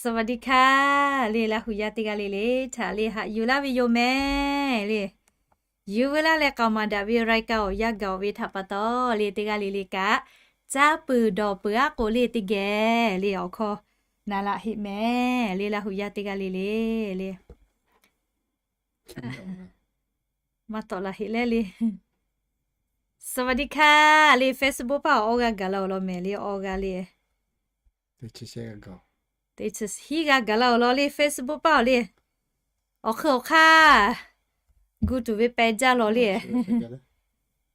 สวัสดีค่ะ le, Laˇ huˍ yaˇ teˇ g'aˇ le le htaꞈ le haꞈ yuˬ laˇ ve yoˬ mehˍ le. Yuˬ veu laˇ leh k'aoˍ maˍ daꞈ ve รายการ awˬ yanˇ gaˬ-oˬ ve htaꞈ pa taw le, teˇ g'aˇ le le kaꞈ caˇ peuˬ dawˬ peuˬ aˉ k'o le teˇ geh le awˬ hkawˇ na laꞈ heˆ mehˍ le, Laˇ huˍ yaˇ teˇ g'aˇ le le le. Maˇ tawˆ la heˆ leh le. สวัสดีค่ะ le, Facebook paˇ awˬ awˇ g'aˇ gaˬ la-oˬ law mehˍ le, awˇ g'aˇ le. Teˇ chi hiˉ g'aˇ gaˬ la-oˬ law le, Facebook paˇ awˬ le. Awˬ hk'ui awˬ hk'aˇ gu tuˬ ve peh jaˇ law le.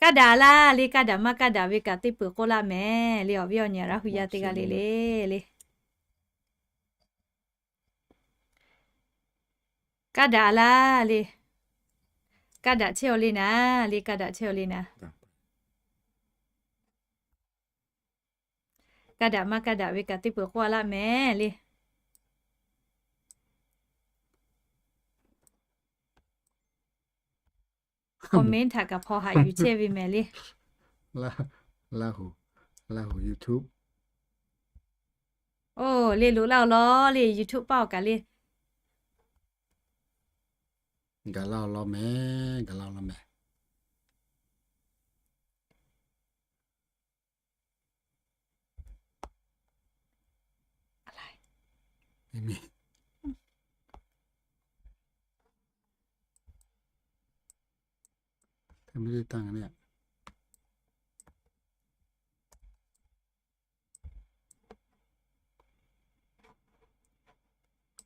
Kaˇ daꞈ laˇ le, kaˇ daꞈ maˇ kaˇ daꞈ ve kaꞈ teˇ peuˬ k'oˆ laˇ mehˍ le, awˬ viˉ awˬ nyi Laˇ huˍ yaˇ teˇ g'aˇ le le le. Kaˇ daꞈ laˇ le. Kaˇ daꞈ chehˇ-aw le naˍ le, kaˇ daꞈ chehˇ-aw le naˍ. Kaˇ daꞈ maˇ kaˇ daꞈ ve kaꞈ teˇ peuˬ k'oˆ laˇ mehˍ le. Comment htaꞈ kaꞈ hpaw haꞈ yuˬ chehˇ ve mehˍ le. Laˇ huˍ, Laˇ huˍ YouTube. Oˬ, le loꞈ laˇ-oˬ law le, YouTube paˇ awˬ kaꞈ le. Gaˬ laˇ-oˬ law mehˍ, gaˬ laˇ-oˬ law mehˍ.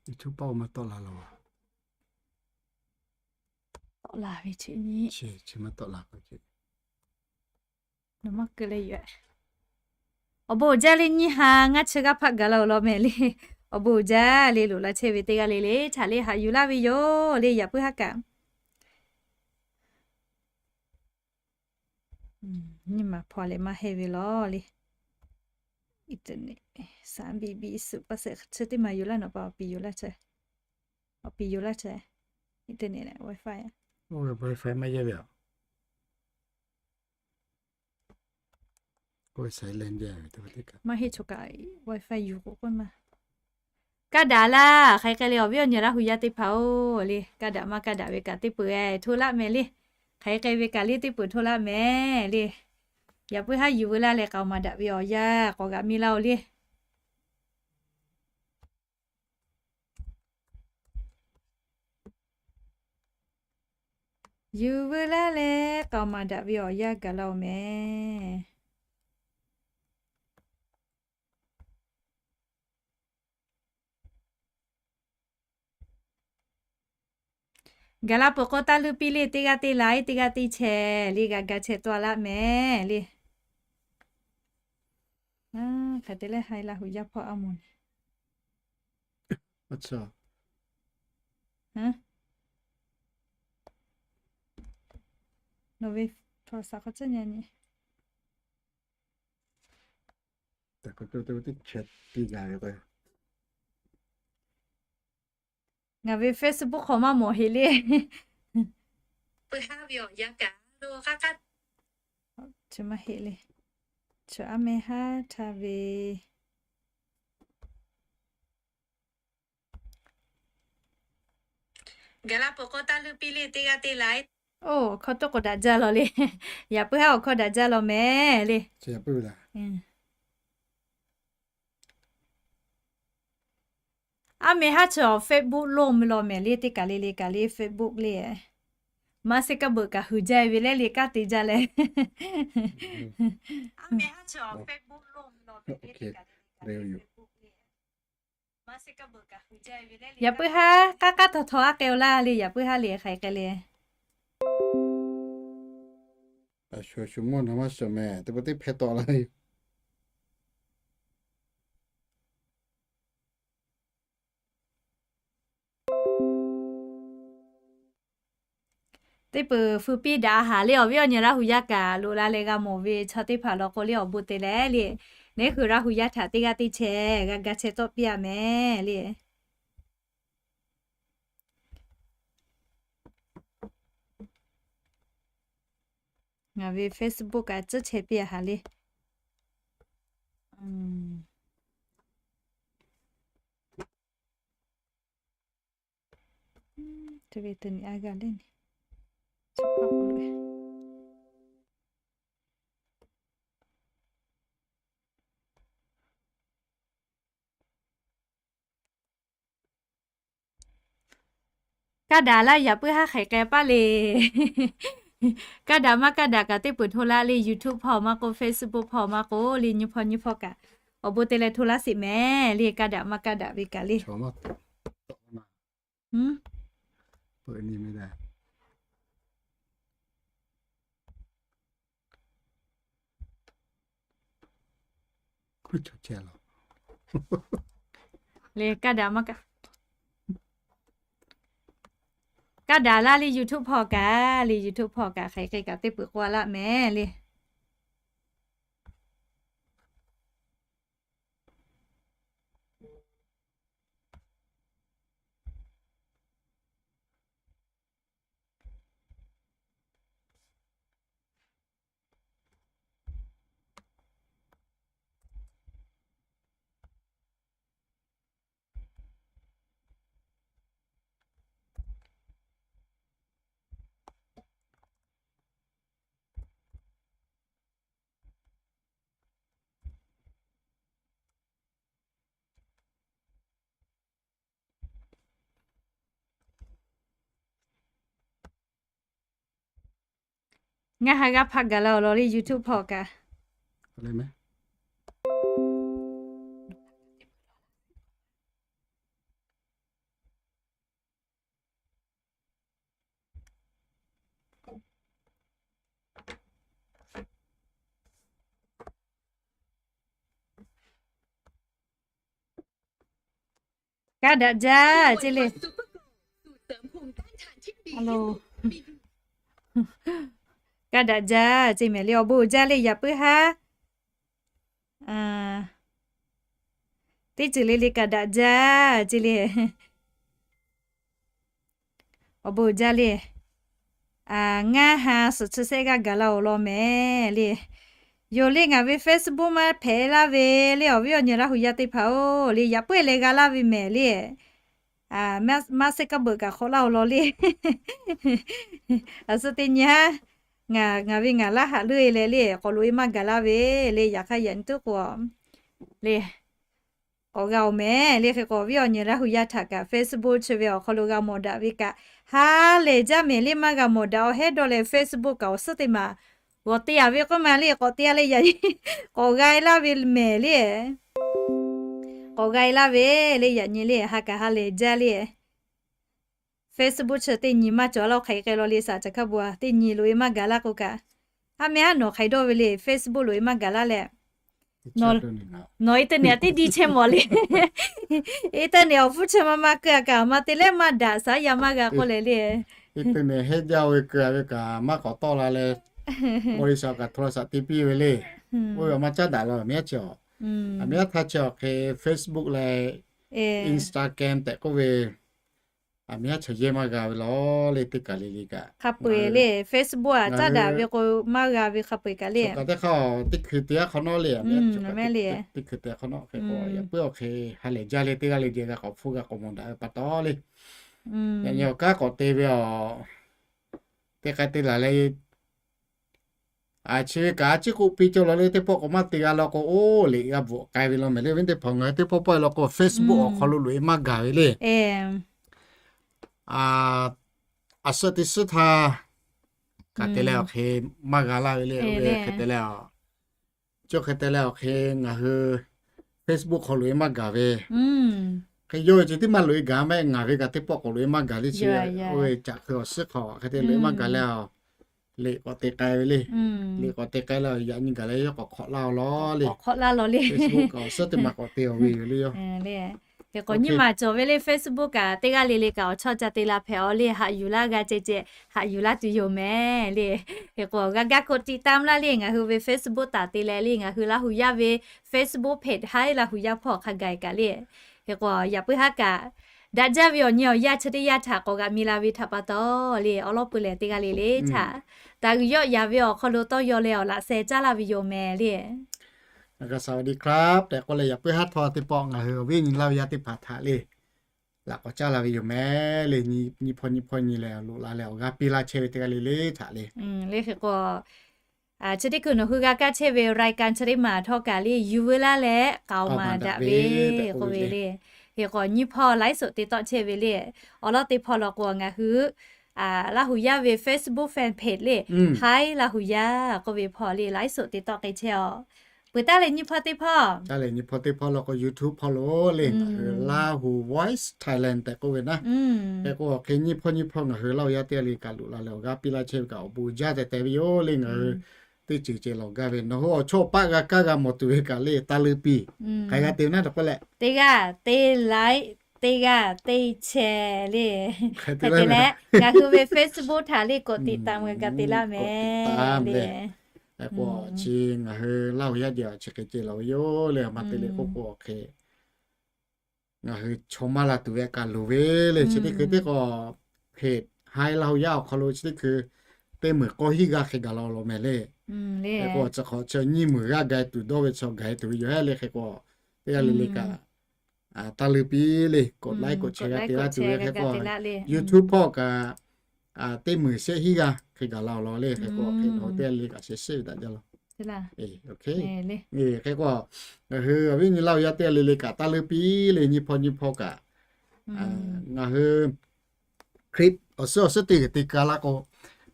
YouTube paˇ-oˬ, maˇ tawˆ la laˬ-oˬ. Tawˆ la ve chi nyi. Chi maˇ tawˆ la k'o ce. Nawˬ maˇ keu leh yoˬ. Awˬ bon uiˍ jaˇ le nyiˇ ha ngaˇ chi g'aˇ hpaˆ gaˬ la-oˬ law mehˍ le. Awˬ bon uiˍ jaˇ le, loꞈ la chehˇ ve teˇ g'aˇ le le htaꞈ le haꞈ yuˬ laˇ ve yoˬ le, yaꞈ puiˉ haˉ kaꞈ. Nyiˇ maˬ hpaw leh maˇ heˆ ve law le. Internet saˍ biˇ biˇ suhˍ paˇ sehˆ chi teˇ maˬ yoˬ laˇ, nawˬ pa awˬ piˍ yoˬ laˇ chehˇ. Awˬ piˍ yoˬ laˇ chehˇ. Internet leh WiFi. WiFi maˇ yehˇ ve a. Maˇ heˆ, chaw kaꞈ WiFi yuˬ k'o k'oˆ ma. Kaˇ daꞈ laˇ, hk'aˬ hk'e le awˬ viˉ awˬ nyi Laˇ huˍ yaˇ teˇ hpaˍ-oˬ le, kaˇ daꞈ maˇ kaˇ daꞈ ve kaꞈ teˇ peuˬ hto laˇ mehˍ le. Hk'aˬ hk'e ve kaꞈ le teˇ peuˬ hto laˇ mehˍ le. Yaꞈ puiˉ haˉ yuˬ veu laˇ leh k'aoˍ maˍ daꞈ ve awˬ yanˇ k'awꞈ g'aꞈ mi laˇ-oˬ le. Yuˬ veu laˇ leh k'aoˍ maˍ daꞈ ve awˬ yanˇ gaˬ la-oˬ mehˍ. Gaˬ la peuˬ k'o taˇ leuˇ piˇ le, teˇ g'aˇ teˇ laiˉ, teˇ g'aˇ teˇ chehˇ le, g'a ga chehˇ tawˆ laˇ mehˍ le. Hk'aˬ te leh haiˬ Laˇ huˍ yaˇ hpawˇ a moˍ. Nawˬ ve โทรศัพท์ hk'aˬ cehˇ nyi nyi. Ngaˬ ve Facebook hk'aw maˇ mawˬ heˆ le. Pui haˉ ve awˬ yanˇ kaꞈ lo k'aˉ k'aˉ. Chi maˇ heˆ le. Chi aˉ meh haˉ htaˇ ve. Gaˬ la peuˬ k'o taˇ leuˇ piˇ le, teˇ g'aˇ teˇ laiˉ. Oˬ, awˬ hkawˇ toˆ k'o daꞈ jaˇ law le. Yaꞈ puiˉ haˉ awˬ hkawˇ daꞈ jaˇ law mehˍ le. Aˉ meh haˉ chi awˬ Facebook loˇ mvuh law mehˍ le, teˇ kaˬ le le kaꞈ le Facebook le. Maˇ seˉ kaˉ beuꞈ kaꞈ huiˍ jaˇ ve leh le kanˉ te jaˇ leh. Aˉ meh haˉ chi awˬ Facebook loˇ mvuh law mehˍ le, teˇ kaˬ le le kaꞈ le Facebook le. Yaꞈ puiˉ haˉ k'aˉ k'aˉ htaw htaw aˉ k'ai-o laˇ le, yaꞈ puiˉ haˉ le hk'aˬ hk'e le. Shuˍ shuˍ mawˇ naˍ maˇ shuˍ mehˍ, teˇ pawˆ teˇ hpehˇ tawˆ laˇ ve. Teˇ peuˬ feu piˇ daꞈ haˍ le, awˬ viˉ awˬ nyi Laˇ huˍ yaˇ kaꞈ loꞈ la leh g'a mawˬ ve chaw teˇ hpaˍ law k'o le awˬ bon te leh le, neˉ hui Laˇ huˍ yaˇ htaꞈ teˇ g'aˇ teˇ chehˇ g'a ga chehˇ tawˆ piˇ-a mehˍ le. Ngaˬ ve Facebook kaꞈ tcuhˉ chehˇ piˇ-a haˍ le. Chi ve teˇ nyi a g'a le nyi. Chi pa k'o le. Kaˇ daꞈ laˇ yaꞈ puiˉ haˉ hk'aiˍ k'ai paˇ le. Kaˇ daꞈ maˇ kaˇ daꞈ kaꞈ teˇ peuˬ hto laˇ le. YouTube hpawˇ maˇ k'oˆ, Facebook hpawˇ maˇ k'oˆ le, nyiˇ hpawˇ nyiˇ hpawˇ kaꞈ awˬ bon te leh hto laˇ sheˍ mehˍ le. Kaˇ daꞈ maˇ kaˇ daꞈ ve kaꞈ le. Le kaˇ daꞈ maˇ kaˇ, kaˇ daꞈ laˇ le. YouTube hpawˇ kaꞈ le, YouTube hpawˇ kaꞈ hk'aiˍ k'ai kaꞈ teˇ peuˬ k'oˆ a laˇ mehˍ le. Ngaˬ ha g'a hpaꞈ gaˬ la awˬ lawn le YouTube hpawˇ kaꞈ. Kaˇ daꞈ jaˇ ceˇ le. Kaˇ daꞈ jaˇ ceˇ mehˍ le. Awˬ bon jaˇ le yaꞈ puiˉ haˉ. Teˇ ceuˬ le le kaꞈ daꞈ jaˇ ceˇ le. Awˬ bon jaˇ le. Ngaˇ ha suhˍ chi shehˆ g'aˇ gaˬ la awˬ lawn mehˍ le. Yoˬ le ngaˬ ve Facebook maˇ hpehꞈ laˇ ve le awˬ viˉ awˬ nyi Laˇ hu yaˇ teˇ hpaˍ-oˬ le, yaꞈ puiˉ leh g'a laˇ ve mehˍ le. Maˇ shehˆ kaˉ beuꞈ kaꞈ hk'awꞈ laˇ awˬ lawn le. Aˬ suh teˇ nyi haˉ, ngaˬ ve ngaˬ laˇ haꞈ leuˆ e leh le k'awꞈ loꞈ e maˇ gaˬ laˇ ve le. Yaꞈ hk'aˇ yaꞈ nyi tuˉ k'o le k'awꞈ g'a oˬ mehˍ le. Hk'e k'o awˬ viˉ awˬ nyi Laˇ hu yaˇ htaꞈ kaꞈ Facebook chi ve awˬ hk'aw lo g'a mawˬ daꞈ ve kaꞈ ha lehˬ jaˇ mehˍ le. Maˇ g'a mawˬ daꞈ awˬ hehˉ dawˇ leh Facebook kaꞈ awˬ suhˉ teˇ maˬ g'awˬ te a ve k'oˆ ma le. K'awꞈ te a le yaꞈ nyi k'awꞈ g'a e laˇ ve mehˍ le. K'awꞈ g'a e laˇ ve le yaꞈ nyi le ha kaꞈ ha lehˬ jaˇ le. Facebook chi teˇ nyi maˇ cawˬ laˇ hk'aiˍ k'ai law le. Saˍ caˬ hkaˇ bon a teˇ nyi loꞈ e maˇ gaˬ laˇ k'o kaꞈ, a mehˍ haˉ nawˬ hk'aiˍ dawˇ ve le Facebook loꞈ e maˇ gaˬ laˇ leh, nawˬ internet teˇ di chehˇ mawˬ le. Internet awˬ hpfuhˇ chi ma ma keu a kaꞈ maˇ te leh maˇ daꞈ shaˉ yaˇ maˇ g'a k'oˆ leh le. Internet heˆ jaˇ ve keu a ve kaꞈ maˇ k'awꞈ tawˆ la leh, mawˇ-e shaˍ kaꞈ โทรศัพท์ te piˇ ve le. Oˇ ve awˬ maˇ caˉ daꞈ la aˬ miˇ haˉ chi awˬ, aˬ miˇ haˉ htaˇ chi awˬ hk'e Facebook leh Instagram tehꞈ k'oˆ ve aˬ miˇ haˉ chaw yehˇ maˇ g'a ve law le. Teˇ kaˬ le le kaꞈ hk'a peu-eˬ le Facebook a caˉ daꞈ ve k'o maˇ g'a ve hk'a peu-eˬ kaꞈ le. Kaꞈ teˇ hk'aˇ teˇ hkui te aˉ hk'awꞈ nawˉ le. Aˬ miˇ haˉ teˇ hkui te aˉ hk'awꞈ nawˉ hk'e k'o yaꞈ puiˉ awˬ hk'e ha lehˬ jaˇ le. Teˇ g'aˇ le jehˬ g'a k'awꞈ hpfuhˇ g'a k'awꞈ mawˬ daꞈ ve pa taw le. Yaꞈ nyi awˬ kanˉ k'awꞈ te ve aˬ, te k'ai te laˬ le. Chi ve kaꞈ a ciˉ k'oˆ piˇ cawˇ law le. Teˇ pawˆ k'awꞈ maˇ te g'a law k'o, oˇ liꞈ g'a bvuhꞈ k'ai ve law mehˍ le. Awˬ viˉ teˇ hpaˍ, ngaˬ hui teˇ pawˆ pawehˇ law k'o Facebook awˬ hk'aw lo loꞈ e maˇ gaˬ ve le. Aˬ suhˆ teˇ suhˉ htaˇ kaꞈ te leh awˬ hk'e maˇ g'a laˇ ve le. Oˇ ve hk'e te leh a, chi hk'e te leh awˬ hk'e ngaˬ hui Facebook hk'aw loꞈ e maˇ gaˬ ve hk'e, yawˇ ve ceuˬ tiˉ maˇ loꞈ e gaˬ mehˆ. Ngaˬ ve kaꞈ teˇ pawˆ k'awꞈ loꞈ e maˇ gaˬ le. Chi oˇ ve caꞈ hkui awˬ suhˉ hk'aw hk'e te loꞈ e maˇ gaˬ leh a, liꞈ k'awꞈ te k'ai ve le. Liꞈ k'awꞈ te k'ai leh yaꞈ nyi gaˬ leh yawˇ k'awꞈ hk'awꞈ laˇ-oˬ law le. Facebook kaꞈ awˬ suhˉ teˇ maˬ k'awꞈ te-oˬ ve yoˬ le. Hk'e k'o nyiˇ maˬ cawˬ ve le Facebook kaꞈ teˇ g'aˇ le le kaꞈ awˬ chawˇ ca te la hpehꞈ a le. Haꞈ yuˬ laˇ g'a ceh ceh haꞈ yuˬ laˇ tuˬ yoˬ mehˍ le. Hk'e k'o g'a gaˇ k'o ติดตาม laˇ le. Ngaˬ hui ve Facebook taˍ te leh le ngaˬ hui Laˇ hu yaˇ ve Facebook page haˉ Laˇ hu yaˇ hpawˇ hk'a gaˬ kaꞈ le. Hk'e k'o yaꞈ puiˉ haˉ kaꞈ daꞈ jaˇ ve awˬ nyi awˬ yanˇ chi teˇ yanˇ htaꞈ k'awꞈ g'aꞈ mi la ve htaꞈ pa taw le, awˉ lawˉ peu leh teˇ g'aˇ le le htaꞈ taˍ g'uiˬ yawˆ yaˍ ve awˬ hk'aw lo tawˇ yaw leh awˬ laꞈ sheh caˉ laˇ ve yoˬ mehˍ le. สวัสดีครับ tehꞈ k'oˆ leh yaꞈ puiˉ haˉ htawˇ teˇ pawˆ ngaˬ hui awˬ viˉ nyi Laˇ hu yaˇ teˇ hpaˍ htaꞈ le laꞈ k'awꞈ caˇ la ve yoˬ mehˍ le. Nyi hpawˇ nyi hpawˇ nyi leh loꞈ la leh awˬ g'aˇ piˇ laˇ chehˇ ve teˇ g'aˇ le le htaꞈ le. Liꞈ hk'e k'o, chi teˇ hkui nawˬ hui g'a kaˇ chehˇ ve รายการ chi teˇ maˬ htawˇ kaꞈ le yuˬ veu laˇ leh k'aoˍ maˍ daꞈ ve k'oˆ ve le. Hk'e k'o nyi hpawˇ ไลฟ์สด te tawˆ chehˇ ve le. Awˬ lawn teˇ hpawˇ law k'o ngaˬ hui Laˇ hu yaˇ ve Facebook fan page le, Hi Laˇ hu yaˇ k'oˆ ve hpawˇ le ไลฟ์สด te tawˆ k'ai chehˇ-oˬ. Peuˬ taˍ leh nyi hpawˇ teˇ hpawˇ, taˍ leh nyi hpawˇ teˇ hpawˇ law k'o YouTube hpawˇ lo le ngaˬ hui Lahu Voice Thailand tehꞈ k'oˆ ve naˉ. Hk'e k'o hk'e nyi hpawˇ nyi hpawˇ ngaˬ hui Laˇ hu yaˇ teˇ g'aˇ le kaꞈ loꞈ la leh awˬ g'aˇ piˇ laˇ chehˇ ve kaꞈ awˬ bon jaˇ tehꞈ tehꞈ ve yoˬ le. Ngaˬ hui teˇ ceuˬ ceh lawˬ gaˇ ve nawˬ hui awˬ chawˇ paˆ g'a kaˇ g'a mawˬ tuˬ ve kaꞈ le taˇ leuˇ piˇ. Hk'aˬ g'a te ve naˉ k'oˆ leh, teˇ g'aˇ teˇ like, teˇ g'aˇ teˇ share le. Hk'e te leh ngaˬ hui ve Facebook htaꞈ le กดติดตาม g'a te laˇ mehˍ le. Hk'e k'o chi ngaˬ hui Laˇ hu yaˇ jehˬ chi hk'e ceh lawˬ ve yoˬ le. Maˇ te le k'oˆ k'o hk'e ngaˬ hui chaw maˇ la tuˬ ve kaꞈ loˍ ve le. Chi teˇ hkui teˇ k'o page Hi Laˇ hu yaˇ awˬ hk'aw lo chi teˇ hkui teˇ meunˍ k'awˇ hiˉ g'aˇ hk'e gaˬ la awˬ lawn mehˍ le. K'o chi hk'awꞈ chi nyiˇ meunˍ g'aˇ ga tuˬ dawˇ ve chaw gaˬ tuˬ ve yoˬ hehˉ le. Hk'e k'o teˇ g'aˇ le le kaꞈ taˇ leuˇ piˇ le กดไลค์ กดแชร์ g'a te laˇ tuˬ ve. Hk'e k'o YouTube hpawˇ kaꞈ teˇ meunˍ shehˆ hiˉ g'aˇ hk'e gaˬ la awˬ lawn le. Hk'e k'o hk'e nawˬ hui teˇ g'aˇ le le kaꞈ shehˍ shehˍ ve daꞈ jaˇ law. Hk'e k'o ngaˬ hui awˬ viˉ nyi Laˇ hu yaˇ teˇ g'aˇ le le kaꞈ taˇ leuˇ piˇ le. Nyi hpawˇ nyi hpawˇ kaꞈ ngaˬ hui clip awˬ suhˉ awˬ suhˉ teˇ g'uiˬ te ka laˇ k'o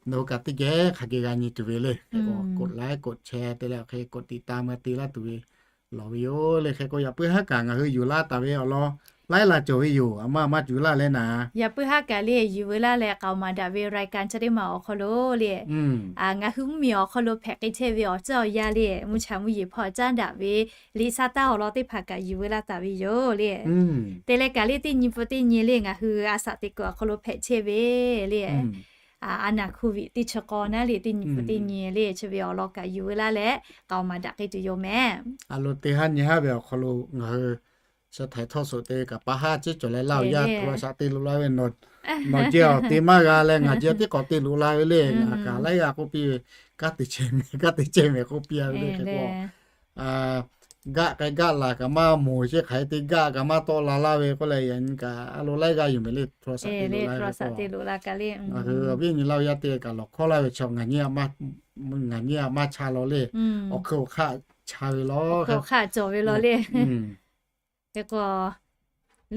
nawˬ hui kaꞈ teˇ geh hk'a geh g'a nyi tuˬ ve le. Hk'e k'o กดไลค์ กดแชร์ te leh hk'e กดติดตาม g'a te laˇ tuˬ ve lawˬ ve yoˬ le. Hk'e k'o yaꞈ puiˉ haˉ kaꞈ ngaˬ hui yuˬ laˇ taˍ ve awˬ lawn laiˉ la cawˬ ve yoˬ. Aˬ ma maˇ cuˬ laˇ leh naˍ, yaꞈ puiˉ haˉ kaꞈ le yuˬ veu laˇ leh k'aoˍ maˍ daꞈ ve รายการ chi teˇ maˬ awˬ hk'aw lo le ngaˬ hui mvuhˇmiˬ awˬ hk'aw lo hpehꞈ k'ai chehˇ ve awˬ ceuˬ awˬ yanˇ le mvuhˇ cha mvuhˇ yeˬ hpawˇ caˉ daꞈ ve liꞈ sha taˇ awˬ lawn teˇ hpaˍ kaꞈ yuˬ veu laˇ taˍ ve yoˬ le. Te leh kaꞈ le teˇ nyi pun teˇ nyi le ngaˬ hui a shaꞈ teꞈ kuiˬ awˬ hk'aw lo hpehꞈ chehˇ ve le a naˍ โควิด teˇ chi k'aw naˉ le teˇ nyi pun teˇ nyi le chi ve awˬ lawn kaꞈ yuˬ veu laˇ leh k'aoˍ maˍ daꞈ k'ai tuˬ yoˬ mehˍ. A lo teˇ haˉ nyi haˉ ve awˬ hk'aw lo ngaˬ hui สถานีโทรทัศน์ te kaꞈ pa haˉ ciˉ cawˬ leh Laˇ hu yaˇ โทรศัพท์ te loꞈ la ve nawˬ jehˇ awˬ te maˇ g'a leh ngaˬ jehˇ teˇ k'awꞈ te loꞈ la ve le. Ngaˬ kaꞈ laiˉ g'aˇ k'oˆ piˇ ve, kanˉ te chehˇ mehˍ, kanˉ te chehˇ mehˍ k'oˆ piˇ a ve le. Hk'e k'o gaˆ k'ai gaˆ laˬ kaꞈ maˇ moˍ, chi hk'aˬ hk'e te gaˆ kaꞈ maˇ tawˆ la laˇ ve k'oˆ leh yaꞈ nyi kaꞈ a lo laiˉ g'aˇ yoˬ mehˍ le โทรศัพท์ te loꞈ la ve k'o. Ngaˬ hui awˬ viˉ nyi Laˇ hu yaˇ teˇ g'aˇ kaꞈ lawˬ hkawˇ laˇ ve chaw ngaˬ nyi a maˇ cha law le. Awˬ hkui awˬ hk'aˆ cha ve law, hk'aˆ cawˬ ve law le. Hk'e k'o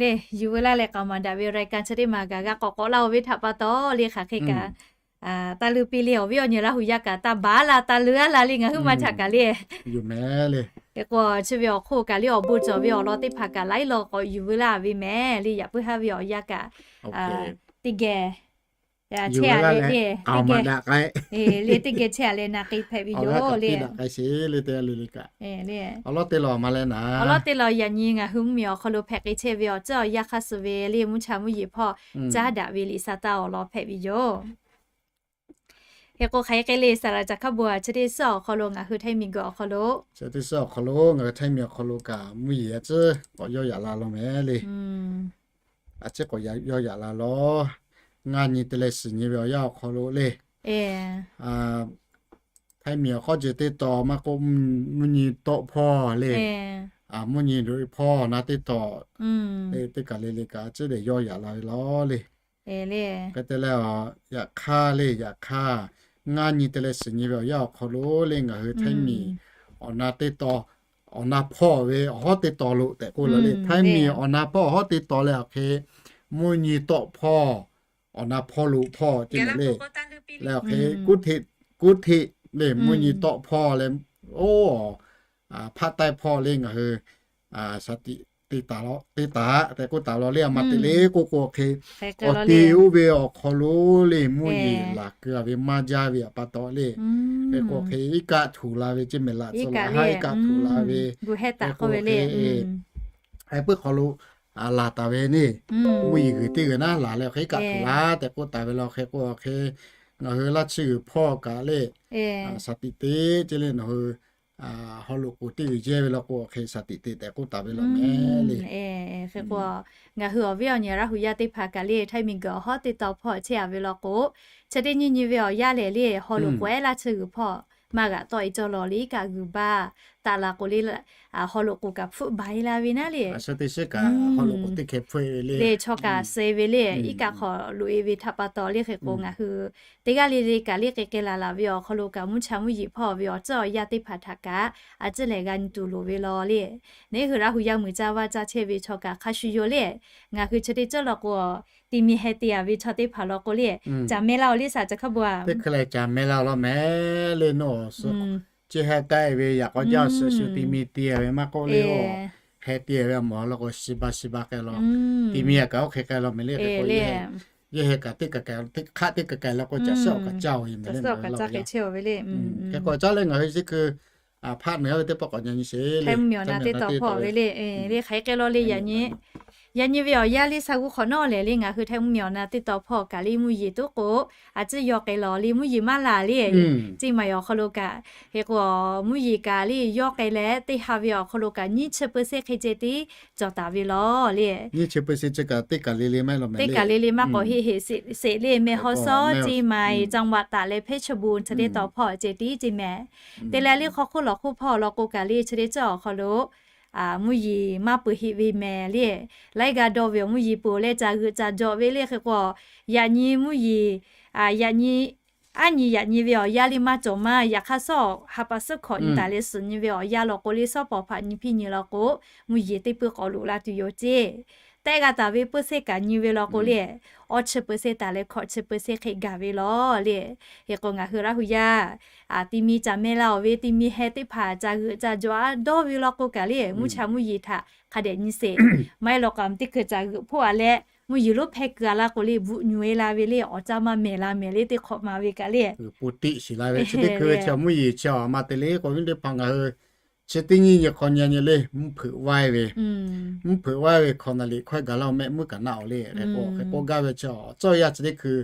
le yuˬ veu laˇ leh k'aoˍ maˍ daꞈ ve รายการ chi teˇ maˬ kaꞈ g'a k'awꞈ k'awꞈ laˇ-oˬ ve htaꞈ pa taw le hk'aˬ hk'e kaꞈ taˇ leuˇ piˇ le. Awˬ viˉ awˬ nyi Laˇ hu yaˇ kaꞈ taˇ baˬ laˇ taˇ leuˇ a laˇ le ngaˬ hui maˇ htaꞈ kaꞈ le. Hk'e k'o chi ve awˬ hk'oˆ kaꞈ le awˬ bon cawˬ ve awˬ lawn teˇ hpaˍ kaꞈ laiˉ law k'awꞈ yuˬ veu laˇ ve mehˍ le. Yaꞈ puiˉ haˉ ve awˬ yanˇ kaꞈ teˇ geh chehˇ a le le, le teˇ geh chehˇ a leh na k'ai hpehꞈ ve yoˬ le. Awˬ lawn teˇ law maˇ leh naˍ, awˬ lawn teˇ law yaꞈ nyi ngaˬ hui mvuhˇmiˬ awˬ hk'aw lo hpehꞈ k'ai chehˇ ve awˬ ceuˬ awˬ yanˇ hk'aˇ suh ve le mvuhˇ cha mvuhˇ yeˬ hpawˇ caˉ daꞈ ve liꞈ sha taˇ awˬ lawn hpehꞈ ve yoˬ. Hk'e k'o hk'aˬ hk'e le saˍ laˍ caˍ hk'a bon a chi teˇ suhˉ awˬ hk'aw lo ngaˬ hui Htaiˇ miˬ guiˬ awˬ hk'aw lo, chi teˇ suhˉ awˬ hk'aw lo ngaˬ hui Htaiˇ miˬ awˬ hk'aw lo kaꞈ mvuhˇ yeˬ a tcuhˉ k'awꞈ yawˇ yaꞈ la law mehˍ le. A ciˉ k'awꞈ yawˇ yaꞈ la law. Ngaˇ nyi te leh suhˍ nyi ve awˬ yanˇ awˬ hk'aw lo le, Htaiˇ miˬ awˬ hk'aw ceuˬ teˇ taw maˇ k'oˆ, mvuhˇ nyi tawˆ hpawˇ le, mvuhˇ nyi doꞈ e hpawˇ na teˇ taw, teˇ kaˬ le le kaꞈ a ciˉ dehꞈ yawˇ yaꞈ la ve law le. Hk'e te leh, yaꞈ hk'aˇ le yaꞈ hk'aˇ, ngaˇ nyi te leh suhˍ nyi ve awˬ yanˇ awˬ hk'aw lo le ngaˬ hui Htaiˇ miˬ awˬ na teˇ taw, awˬ na hpawˇ ve awˬ hawˉ teˇ taw lo tehꞈ k'oˆ la le. Htaiˇ miˬ awˬ na hpawˇ awˬ hawˉ teˇ taw leh awˬ hk'e mvuhˇ nyi tawˆ hpawˇ, awˬ na hpawˇ lo hpawˇ te le, leh awˬ hk'e kuˉ hteˆ le mvuhˇ nyi tawˆ hpawˇ leh, oˇ, hpaˆ taiˇ hpawˇ le ngaˬ hui shaˍ tiꞈ te taˍ tehꞈ k'oˆ taˍ law le. A ma te le k'oˆ k'o hk'e, awˬ te oˇ ve awˬ hk'aw lo le mvuhˇ yeˬ laˬ keu a ve maˇ jaˇ ve pa taw le. Hk'e k'o hk'e iˉ kaˆ htuˬ la ve ceˇ mehˍ laꞈ tcuh laꞈ haˉ iˉ kaˆ htuˬ la ve, hk'e k'o hk'e, hk'e puiˉ hk'aw lo laˬ taˍ ve le. Mvuhˇ yeˬ g'uiˬ teˇ g'uiˬ naˉ laˬ leh hk'e iˉ kaˆ htuˬ la tehꞈ k'oˆ taˍ ve law. Hk'e k'o hk'e ngaˬ hui laˇ chi g'uiˬ hpawˇ kaꞈ le shaˍ tiꞈ te ceˇ le nawˬ hui haw loꞈ k'oˍ teˇ g'uiˬ jehˇ ve law k'o hk'e shaˍ tiꞈ te tehꞈ k'oˆ taˍ ve law mehˍ le. Hk'e k'o ngaˬ hui awˬ viˉ awˬ nyi Laˇ hu yaˇ teˇ hpaˍ kaꞈ le Htaiˇ miˬ guiˬ awˬ hawˉ teˇ taw hpawˇ chehˇ a ve law k'o, chi teˇ nyi nyi ve awˬ yanˇ lehˬ le haw loꞈ k'oˍ ehˉ laˇ chi g'uiˬ hpawˇ maˇ g'aꞈ tawˆ e cawˇ law le iˉ kaˆ g'uiˬ baˇ taˆ la k'o le, haw loꞈ k'oˍ kaꞈ hpfuhˆ baˬ e la ve naˉ le. Le chaw kaꞈ suh ve le, iˉ kaˆ hk'awꞈ loꞈ e ve htaꞈ pa taw le hk'e k'o ngaˬ hui teˇ g'aˇ le le kaꞈ le k'ai k'ai laˬ laˬ ve awˬ hk'aw lo kaꞈ mvuhˇ cha mvuhˇ yeˬ hpawˇ ve awˬ tcuhˉ awˬ yaˇ teˇ hpaˍ htaꞈ kaꞈ a ciˉ lehˬ g'a nyi tuˬ loˍ ve law le. Neˇ hui Laˇ hu yaˇ muiˬ caˇ vaˇ caˇ chehˇ ve chaw kaꞈ hk'a shuˍ yoˬ le. Ngaˬ hui chi teˇ ceuˬ law k'o, ti mi heh te a ve chaw teˇ hpaˍ law k'o le, caˬ meh laˇ-oˬ le saˍ ca hk'a bo a. Teˇ hkui leh caˬ meh laˇ-oˬ law meh le naw suh. Chi heh taˆ ve yaꞈ k'aw jaˇ suh shu ti mi te ve maˇ k'oˆ le, heh te ve mawˬ law k'o shi ba shi ba k'ai law. Ti mi a kaꞈ oˇ hk'e k'ai law meh le k'o, yehˇ heh kaꞈ teˇ kaˬ kaˬ hk'aˆ teˇ kaˬ kaˬ law k'o caˬ suhˉ awˬ kaꞈ caˇ-oˬ ve meh le. Hk'e k'o caˇ leh ngaˬ hui chi hkui hpaˆ neˬ ve teˇ pawˆ k'awꞈ nyi nyi sheˍ le. Hk'e mvuhˇ miˬ awˬ na teˇ taw hpawˇ ve le. Le hk'aˬ hk'e k'ai law le yaꞈ nyi yaꞈ nyi ve awˬ yaˇ le sa g'uˇ hk'awꞈ nawˉ lehˬ le ngaˬ hui htaˇ mvuhˇ miˬ awˬ na teˇ taw hpawˇ kaꞈ le mvuhˇ yeˬ toˉ k'o, a ciˉ yawˇ k'ai law le mvuhˇ yeˬ maˇ laˬ le. Ceˇ maˬ awˬ hk'aw lo kaꞈ, hk'e k'o mvuhˇ yeˬ kaꞈ le yawˇ k'ai leh teˇ ha ve awˬ hk'aw lo kaꞈ nyiˇ chi เปอร์เซ็นต์ hk'e ceh tiˉ cawˬ taˍ ve law le. Nyiˇ chi เปอร์เซ็นต์ chi kaꞈ teˇ kaˬ le le maˇ heˆ law meh le. Teˇ kaˬ le le maˇ k'awꞈ heˆ heˆ sheˍ le meh haw sawˉ ceˇ maˬ จังหวัดตาก leh เพชรบูรณ์ chi teˇ taw hpawˇ ceh tiˉ ceˇ meh. Te leh le hk'aw hk'oˆ lawˬ hk'oˆ hpawˇ law k'o kaꞈ le chi teˇ ceuˬ awˬ hk'aw lo mvuhˇ yeˬ maˇ peuˬ heˆ ve meh le. Laiˉ g'aˇ dawˇ ve awˬ mvuhˇ yeˬ peuˬ leh caˬ g'euꞈ caˬ jawꞈ ve le hk'e k'o, yaꞈ nyi mvuhˇ yeˬ, yaꞈ nyi aˉ nyi yaꞈ nyi ve awˬ yaˇ le maˇ cawˬ maˇ. Yaꞈ hk'aˇ suhˉ ha pa suhˉ hkawꞈ nyi taˍ leh suhˍ nyi ve awˬ yaˇ law k'o le suhˉ pawˍ hpaꞈ nyi hpiˇ nyi law k'o, mvuhˇ yeˬ teˇ puiˉ k'awꞈ loꞈ la tuˬ yoˬ ceˇ. Tehˆ g'a taˍ ve เปอร์เซ็นต์ kaꞈ nyi ve law k'o le, awˇ chi เปอร์เซ็นต์ taˍ leh hkawꞈ chi เปอร์เซ็นต์ hk'e gaˬ ve law le. Hk'e k'o ngaˬ hui Laˇ hu yaˇ ti mi caˬ meh laˇ-oˬ ve ti mi heh teˇ hpaˍ caˬ g'euꞈ caˬ jawꞈ a dawˇ ve law k'o kaꞈ le mvuhˇ cha mvuhˇ yeˬ htaꞈ hk'a dehꞈ nyi sheˍ. Maˇ heˆ law k'o teˇ hkui caˬ g'euꞈ hpoˆ a leh mvuhˇ yeˬ lonˉ hpehˇ keu a laˇ k'o le bvuhꞈ nyi e la ve le awˬ caˇ maˇ mehˬ la mehˬ le teˇ hk'awꞈ ma ve kaꞈ le. Pon tiˆ shiˍ la ve chi teˇ hkui ve chaw mvuhˇ yeˬ chi a ma te le k'o viˉ teˇ hpaˍ ngaˬ hui chi teˇ nyi nyi hk'aw nyi nyi le mvuhˇ hpeuꞈ vaiˇ ve, mvuhˇ hpeuꞈ vaiˇ ve hk'awꞈ naˍ liꞈ hkawehˇ gaˬ laˇ meh mvuhˇ kaꞈ naˆ-oˬ le. Hk'e k'o hk'e k'oˆ gaˇ ve chi awˬ tcuhˉ awˬ yaˇ chi teˇ hkui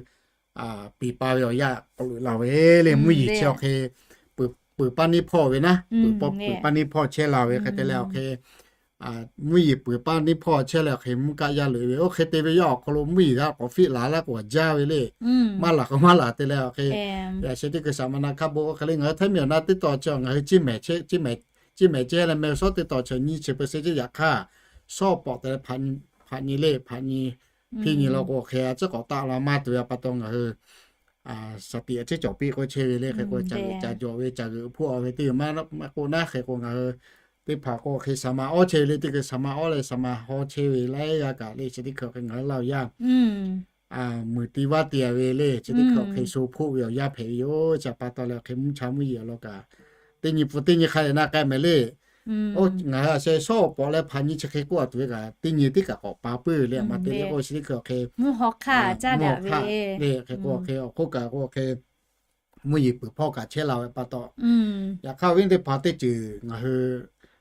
piˍ pa ve awˬ yaˇ k'awꞈ loꞈ la ve le mvuhˇ yeˬ chi awˬ hk'e peuˬ paˇ neˇ hpawˇ ve naˉ, peuˬ paˇ neˇ hpawˇ chehˇ la ve hk'e te leh awˬ hk'e mvuhˇ yeˬ peuˬ paˇ neˇ hpawˇ chehˇ leh awˬ hk'e mvuhˇ kaˆ yaˇ loꞈ e ve oˇ hk'e te ve yaˇ awˬ hk'aw lo mvuhˇ yeˬ htaꞈ k'awꞈ fiˆ laˬ laˇ k'o jaˇ ve le. Maˇ laˬ k'o maˇ laˬ te leh awˬ hk'e, yaꞈ sheh teˇ hkui saˍ ma na hk'a bon oˇ hk'e le ngaˬ hui htaiˇ miˬ awˬ na teˇ taw chi ngaˬ hui ceˇ mehˍ ceˇ leh meh shawˉ teˇ taw chi nyiˇ chi เปอร์เซ็นต์ ceˇ yaꞈ hk'aˇ, shawˉ pawˍ te leh hpaꞈ nyi le hpaꞈ nyi hpiˇ nyi law k'o hk'e a ciˉ k'awꞈ taˆ la maˇ tuˬ ve a pa taw ngaˬ hui shaˍ tiꞈ a ciˉ cawˬ piˇ k'oˆ chehˇ ve le. Hk'e k'o caˬ g'euꞈ caˬ jawꞈ ve caˬ g'euꞈ hpoˆ a ve teˇ maˇ k'oˆ naˉ hk'e k'o ngaˬ hui teˇ hpaˍ k'o hk'e saˍ ma awˇ chehˇ ve le teˇ hkui saˍ ma awˇ leh saˍ ma haw chehˇ ve laiˉ g'aˇ kaꞈ le chi teˇ hkui hk'e ngaˬ hui laˇ awˬ yaˇ muiˬ ti vaˇ te ve le chi teˇ hkui hk'e sho hpoˆ ve awˬ yaˇ hpehꞈ ve yoˬ. Chi a pa taw leh hk'e mvuhˇ cha mvuhˇ yeˬ awˬ lawn kaꞈ teˇ nyi pun teˇ nyi hk'a dehꞈ na k'ai mehˍ le. Oˇ ngaˬ hui a sheh shawˉ awˬ pawˍ leh hpaꞈ nyi chi hk'e k'oˆ a tuˬ ve kaꞈ teˇ nyi teˇ kaꞈ k'awꞈ pa puiˉ ve le a ma te le k'o chi teˇ hkui hk'e mvuhˇ hawˉ hk'aˇ caˇ daꞈ ve le. Hk'e k'o hk'e awˬ hk'oˆ kaꞈ k'o hk'e mvuhˇ yeˬ peuˬ hpawˇ kaꞈ chehˇ la ve pa taw, yaꞈ hk'aˇ viˉ teˇ hpaˍ teˇ ceuˬ ngaˬ hui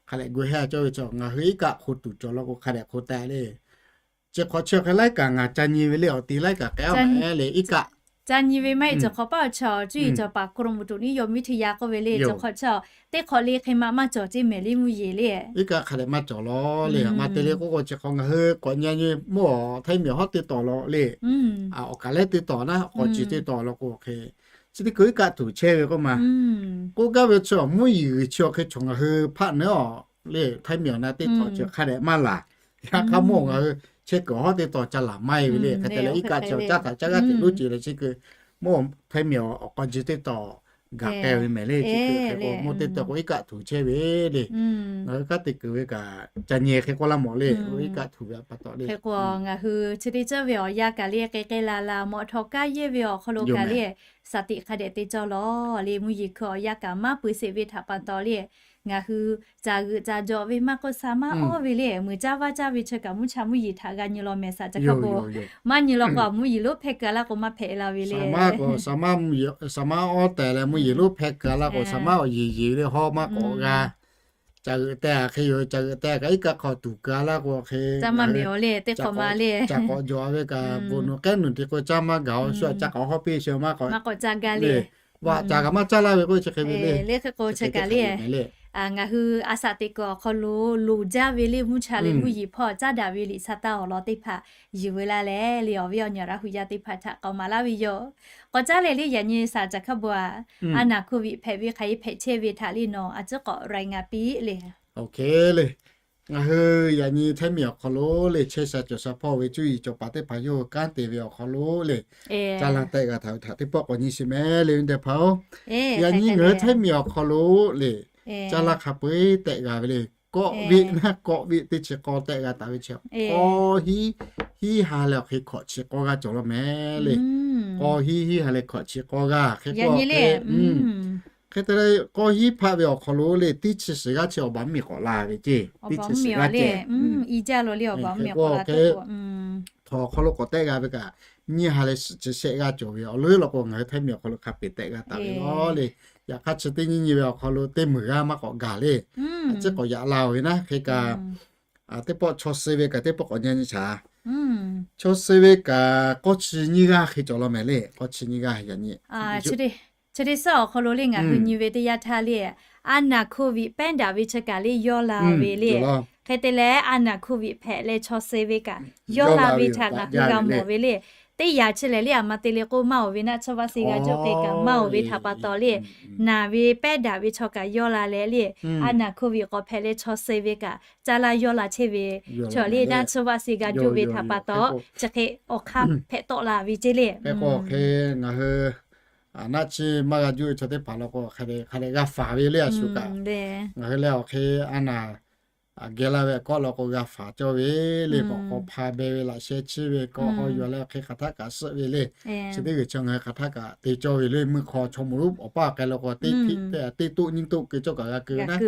hk'a dehꞈ gu heh cawˇ ve chaw ngaˬ hui iˉ kaˆ hk'o tuˬ cawˬ law k'o hk'a dehꞈ hk'o teh le. Chi hk'awꞈ chi hk'e laiˉ kaꞈ ngaˬ ca nyi ve le awˬ ti laiˉ kaꞈ k'ehˉ a mehˍ le iˉ kaˆ ca nyi ve maˇ heˆ. Cawˬ hk'awꞈ paˆ awˬ chaw cuˇ yiˍ cawˬ paˍ กรมอุตุนิยมวิทยา k'oˆ ve le cawˬ hk'awꞈ chaw teˇ hk'awꞈ le hk'e ma maˇ cawˬ ceˇ mehˍ le mvuhˇ yeˬ le. Iˉ kaˆ hk'a dehꞈ maˇ cawˬ law le a ma te le k'oˆ k'o chi hk'awꞈ ngaˬ hui k'awꞈ nyi nyi mawˇ htaiˇ miˬ awˬ hawˉ teˇ taw law le, awˬ kaˬ lehˉ teˇ taw naˉ k'awꞈ ci teˇ taw law k'o hk'e chi teˇ hkui iˉ kaˆ tuˬ chehˇ ve k'oˆ ma. K'oˆ gaˇ ve chi mvuhˇ yeˬ g'uiˬ chi awˬ hk'e chaw ngaˬ hui hpaˆ neˉ a le htaiˇ miˬ awˬ na teˇ taw chi hk'a dehꞈ maˇ laˬ. Yaꞈ hk'aˇ mawˇ ngaˬ hui chehˇ kuiˬ awˬ hawˉ teˇ taw ca laˬ maˇ e ve le hk'e te leh iˉ kaˆ chi caˇ htaꞈ caˇ g'aˇ teꞈ lonˉ ce leh chi kuiˬ mawˇ htaiˇ miˬ awˬ k'aw ji teˇ taw gaˬ k'ai ve mehˍ le chi kuiˬ hk'e k'o mawˇ teˇ taw k'o iˉ kaˆ tuˬ chehˇ ve le. Ngaˬ hui kanˉ te kuiˬ ve kaꞈ ca nyi hk'e k'oˆ laˇ mawˬ le iˉ kaˆ tuˬ ve a pa taw le. Hk'e k'o ngaˬ hui chi teˇ ceuˬ ve awˬ yaˇ kaꞈ le k'ai k'ai la la mawꞈ htawꞈ kaˇ yehˇ ve awˬ hk'aw lo kaꞈ le shaˍ tiꞈ hk'a dehꞈ te cawˇ law le mvuhˇ yeˬ hkui awˬ yaˇ kaꞈ maˇ peuˬ sheˍ ve htaꞈ pa taw le ngaˬ hui caˬ g'euꞈ caˬ jawꞈ ve maˇ k'oˆ sha maˇ awˇ ve le muiˬ caˇ vaˇ caˇ ve chi kaꞈ mvuhˇ cha mvuhˇ yeˬ htaꞈ g'a nyi law mehˍ shaˍ ca hk'a po maˇ nyi law k'o mvuhˇ yeˬ lonˉ hpehˇ keu a laˇ k'o maˇ hpehꞈ la ve le. Shaˍ ma awˇ tehˬ leh mvuhˇ yeˬ lonˉ hpehˇ keu a laˇ k'o shaˍ ma awˬ yeˬ yeˬ ve le hawˉ maˇ k'awꞈ g'a caˬ g'euꞈ teh a hk'e yoˬ. Caˬ g'euꞈ teh kaꞈ iˉ kaˆ hk'aw tuˬ keu a laˇ k'o hk'e caˇ maˇ mehˍ le teˇ hk'awꞈ ma le. Caˬ k'awꞈ jawꞈ ve kaꞈ bon nawˬ k'ehˉ nuˬ te k'o caˇ maˇ gaˬ awˬ shu a caˇ k'awꞈ hawˉ piˇ shu maˇ k'awꞈ caˇ gaˇ le. Vaꞈ caˬ kaꞈ maˇ caˇ laˇ ve k'o chi hk'e ve le. Le hk'e k'o chi kaꞈ le ngaˬ hui a shaꞈ teꞈ kuiˬ awˬ hk'aw lo loˍ jaˇ ve le mvuhˇ cha le mvuhˇ yeˬ hpawˇ caˉ daꞈ ve liꞈ sha taˇ awˬ lawn teˇ hpaˍ yuˬ ve laˇ leh le awˬ viˉ awˬ nyi Laˇ hu yaˇ teˇ hpaˍ htaꞈ k'awꞈ maˍ laˇ ve yoˬ. K'awꞈ caˉ leh le yaꞈ nyi สถานการณ์ a naˍ โควิด hpehꞈ ve hk'aˬ hk'e hpehꞈ chehˇ ve htaꞈ le nawˬ a ciˉ k'awꞈ รายงาน piˇ le. Oˇ hk'e le, ngaˬ hui yaꞈ nyi Htaiˇ miˬ awˬ hk'aw lo le chehˇ sha cawˬ sha hpawˇ ve cuˇ yiˍ cawˬ paˍ teˇ hpaˍ yawˇ hui kanˉ te ve awˬ hk'aw lo le, caˇ laˇ tehˆ g'a htaꞈ ve htaꞈ teˇ pawˆ k'awꞈ nyi sheˍ mehˍ le ve teˇ hpaˍ-oˬ. Yaꞈ nyi ngaˬ hui Htaiˇ miˬ awˬ hk'aw lo le, caˇ laˇ hk'a peu-eˬ tehˆ g'a ve le. Kawˆ viˆ naˉ kawˆ viˆ teˇ chi k'aw tehˆ g'a taˍ ve chi, k'aw hiˉ hiˉ ha leh awˬ hk'e hkawꞈ chi k'aw g'aˇ cawˬ law mehˍ le. K'aw hiˉ hiˉ ha leh hkawꞈ chi k'aw g'aˇ hk'e k'o le, hk'e te leh k'aw hiˉ hpaˆ ve awˬ hk'aw lo le teˇ chi shiˍ g'aˇ chi awˬ baˬ mvuhˇ miˬ k'awꞈ la ve ceˇ. Teˇ chi shiˍ g'aˇ ceˇ. Hk'e k'o hk'e htawnˍ awˬ hk'aw lo k'awꞈ tehˆ g'a ve kaꞈ, nyiˇ ha leh shiˍ chi shehˆ g'aˇ cawˬ ve awˬ leuˉ law k'o ngaˬ hui Htaiˇ miˬ awˬ hk'aw lo hk'a peu-eˬ tehˆ g'a taˍ ve law le. Yaꞈ hk'aˇ chi teˇ nyiˇ nyi ve awˬ hk'aw lo teˇ meunˍ g'aˇ maˇ k'awꞈ gaˬ le. A ciˉ k'awꞈ yaꞈ la-oˬ ve naˉ hk'e kaꞈ, teˇ pawˆ chaw suh ve kaꞈ teˇ pawˆ k'awꞈ nyi nyi shaˍ. Chaw suh ve kaꞈ k'awˇ chi nyiˇ g'aˇ hk'e cawˬ law mehˍ le. K'awˇ chi nyiˇ g'aˇ yaꞈ nyi chi teˇ suhˉ awˬ hk'aw lo le ngaˬ hui nyi ve teˇ yanˇ htaˇ le, a naˍ โควิด pehˉ daꞈ ve chi kaꞈ le yawˇ la ve le. Hk'e te leh a naˍ โควิด hpehꞈ leh chaw suh ve kaꞈ yawˇ la ve htaꞈ ngaˬ hui g'a mawˬ ve le. Teˇ yanˇ chi lehˬ le aˬ ma te le k'oˆ maˇ-oˬ ve naˆ tsuhˇ vaˆ se g'a juˆ k'e kaꞈ maˇ-oˬ ve htaꞈ pa taw le, naˍ ve pehˉ daꞈ ve chaw kaꞈ yawˇ la leh le, a naˍ โควิด k'awꞈ hpehꞈ leh chaw suh ve kaꞈ caˇ laˇ yawˇ la chehˇ ve chaw le naˆ tsuhˇ vaˆ se g'a juˆ ve htaꞈ pa taw, chi hk'e awˬ hk'aˇ hpehꞈ tawˆ la ve ceˇ le. Hk'e k'o hk'e ngaˬ hui naˆ tsuhˇ maˇ g'a juˆ ve chaw teˇ hpaˍ law k'o hk'a dehꞈ g'a faˍ ve le a shu kaꞈ. Ngaˬ hui leh awˬ hk'e a naˍ geh laˇ ve kawˆ law k'o g'a faˍ cawˇ ve le. K'awꞈ k'awꞈ hpa beh ve laꞈ sheh chiˇ ve kawˆ k'aw yuˬ leh hk'e hk'aˬ htaˆ kaꞈ suhˆ ve le. Chi teˇ g'uiˬ chaw ngaˬ hui hk'aˬ htaˆ kaꞈ te cawˇ ve le. Mvuhˇ hk'aw chaw moˍ lonˉ awˬ paˇ awˬ k'ai law k'o teˇ hpiˆ teˇ teˇ toˆ nyiˇ toˆ keu cawˇ kaꞈ g'a keu ve naˉ.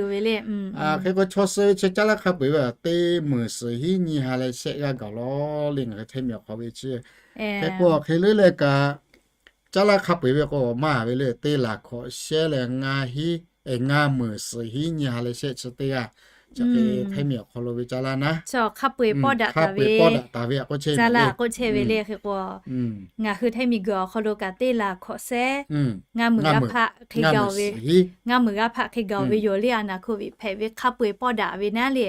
Hk'e k'o chaw suh ve chi caˇ laˇ hk'a peu-eˬ ve teˇ meunˍ suhˍ hiˉ nyiˇ ha leh shehˆ g'aˇ gaˬ law le ngaˬ hui Htaiˇ miˬ awˬ hk'aw ve chi. Hk'e k'o hk'e leuˉ leh kaꞈ caˇ laˇ hk'a peu-eˬ ve k'o maˇ ve le teˇ laˬ hkawꞈ shehˉ leh ngaˇ hiˉ, ngaˇ meunˍ suhˍ hiˉ nyiˇ ha leh shehˆ chi teˇ g'aˇ. Chi hk'e Htaiˇ miˬ awˬ hk'aw lo ve caˇ laˇ naˉ, hk'a peu-eˬ pawˆ daꞈ taˍ ve k'oˆ chehˇ ve le. Hk'e k'o ngaˬ hui Htaiˇ miˬ guiˬ awˬ hk'aw lo kaꞈ teˇ laˬ hkawꞈ shehˉ ngaˇ meunˍ g'aˇ hpaˆ hk'e gaˬ ve, ngaˇ meunˍ g'aˇ hpaˆ hk'e gaˬ ve yoˬ le. A naˍ โควิด hpehꞈ ve hk'a peu-eˬ pawˆ daꞈ ve naˉ le.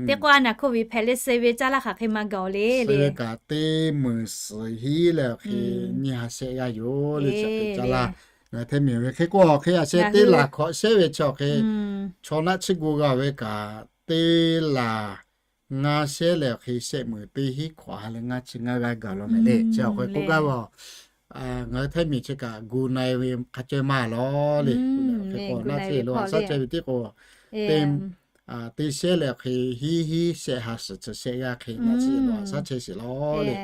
Teˇ k'o a naˍ โควิด hpehꞈ leh suh ve caˇ laˇ hk'aˬ hk'e maˇ gaˬ-oˬ le le. Kaꞈ teˇ meunˍ suhˍ hiˉ leh awˬ hk'e nyiˇ ha shehˆ g'aˇ yoˬ le. Caˇ laˇ ngaˬ hui Htaiˇ miˬ ve hk'e k'o awˬ hk'e a sheh teˇ laˬ hkawꞈ shehˉ ve chi awˬ hk'e chaw naˆ tsuhˇ gu g'a ve kaꞈ teˇ laˬ ngaˇ shehˉ leh awˬ hk'e shehˆ meunˍ teˇ hiˉ hkawꞈ ha leh ngaˇ chi ngaˇ g'aˇ gaˬ law mehˍ le. Chi awˬ hk'e k'oˆ gaˇ ve, ngaˬ hui Htaiˇ miˬ chi kaꞈ gu na-e ve hk'a caweh maˇ law le. Hk'e k'o naˆ tsuhˇ lo a shaˉ chehˇ ve tiˉ k'o teˇ teˇ shehˉ leh awˬ hk'e hiˉ hiˉ shehˆ ha suhˍ chi shehˆ g'aˇ hk'e naˆ tsuhˇ lo a shaˉ chehˇ sheˍ law le.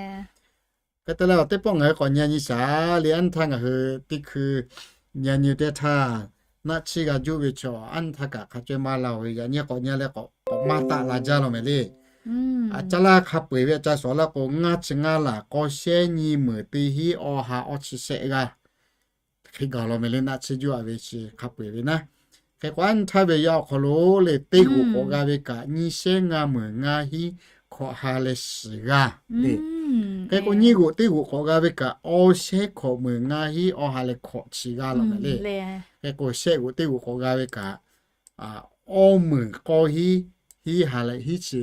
Hk'e te leh teˇ pawˆ ngaˬ hui k'awꞈ nyi nyi shaˍ le. Anˇ htaˇ ngaˬ hui teˇ hkui nyi nyi teˇ htaˇ naˆ tsuhˇ g'a juˆ ve chaw anˇ htaˇ kaꞈ hk'a caweh maˇ la-oˬ ve yaꞈ nyi k'awꞈ nyi leh k'awꞈ maˇ taˆ la jaˇ law mehˍ le. Caˇ laˇ hk'a peu-eˬ ve ca shawˍ laˇ k'o ngaˇ chi ngaˇ laˬ k'aw shehˉ nyiˇ meunˍ teˇ hiˉ awˬ ha awˬ chi shehˆ g'aˇ hk'e gaˬ law mehˍ le. Naˆ tsuhˇ juˆ-a ve chi hk'a peu-eˬ ve naˉ. Hk'e k'o anˇ htaˇ ve yaˇ awˬ hk'aw lo le teˇ g'oꞈ k'awꞈ g'a ve kaꞈ nyiˇ shehˉ ngaˇ meunˍ ngaˇ hiˉ hkawꞈ ha leh shiˍ g'aˇ le. Hk'e k'o nyiˇ g'oꞈ teˇ g'oꞈ k'awꞈ g'a ve kaꞈ awˬ shehˉ hkawꞈ meunˍ ngaˇ hiˉ awˬ ha leh hkawꞈ chi g'aˇ law mehˍ le. Hk'e k'o shehˆ g'oꞈ teˇ g'oꞈ k'awꞈ g'a ve kaꞈ awˬ meunˍ k'aw hiˉ hiˉ ha leh hiˉ chi.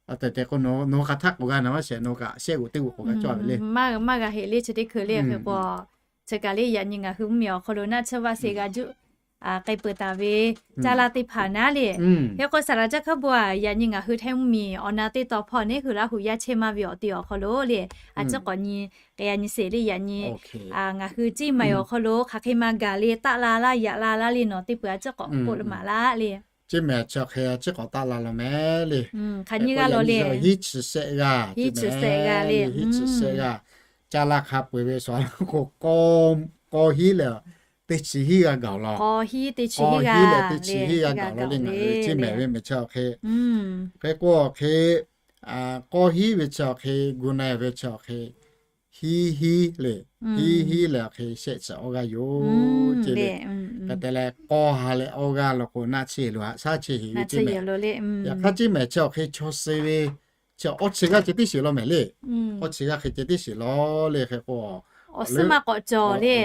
Tehꞈ tehꞈ k'o nawˬ hk'aˬ htaˆ k'oꞈ g'a na maˇ shehˍ, nawˬ kaꞈ shehˆ g'oꞈ teˇ g'oꞈ k'awꞈ g'a cawˇ ve le. Maˇ g'a heˆ le chi teˇ hkui le. Hk'e k'o chi kaꞈ le yaꞈ nyi ngaˬ hui mvuhˇ miˬ awˬ hk'aw lo naˆ tsuhˇ vaˆ se g'a juˆ k'ai peuˬ taˍ ve caˇ laˇ teˇ hpaˍ naˉ le. Hk'e k'o สถานการณ์ a yaꞈ nyi ngaˬ hui Htaiˇ mvuhˇ miˬ awˬ na teˇ taw hpawˇ neˉ hui Laˇ hu yaˇ chehˇ maˇ ve awˬ te awˬ hk'aw lo le a ciˉ k'awꞈ nyi k'ai nyi sheˍ le. Yaꞈ nyi ngaˬ hui ciˇ maiˬ awˬ hk'aw lo hk'aˬ hk'e maˇ gaˬ le taˆ la laˇ yaꞈ la laˇ le nawˬ teˇ peuˬ a ciˉ k'awꞈ k'oˆ lo maˍ laˇ le. Ciˇ maiˬ chi hk'e a ciˉ k'awꞈ taˆ la law mehˍ le. Hk'aˬ nyiˇ g'aˇ law le. Hiˉ chi shehˆ g'aˇ, hiˉ chi shehˆ g'aˇ le. Hiˉ chi shehˆ g'aˇ. Caˇ laˇ hk'a peu-eˬ ve sawˍ laˇ k'o k'aw hiˉ leh teˇ chi hiˉ g'aˇ gaˬ law. K'aw hiˉ leh teˇ chi hiˉ g'aˇ gaˬ law le. Ngaˬ hui ciˇ mehˍ ve mehˍ chi awˬ hk'e, hk'e k'o awˬ hk'e k'aw hiˉ ve chi awˬ hk'e gu na ve chi awˬ hk'e hiˉ hiˉ le, hiˉ hiˉ leh awˬ hk'e shehˆ chi awˬ g'aˇ yoˬ ce le. Hk'e te leh k'aw ha leh awˬ g'aˇ law k'o naˆ tsuhˇ lo haꞈ shaˉ chehˇ heˆ ve ce le. Yaꞈ hk'aˇ ciˇ mehˍ chi awˬ hk'e chaw suh ve chi awˬ chi g'aˇ ceh tiˉ sheˍ law mehˍ le. Awˬ chi g'aˇ hk'e ceh tiˉ sheˍ law le. Hk'e k'o awˬ suhˉ maˇ k'awꞈ cawˬ le.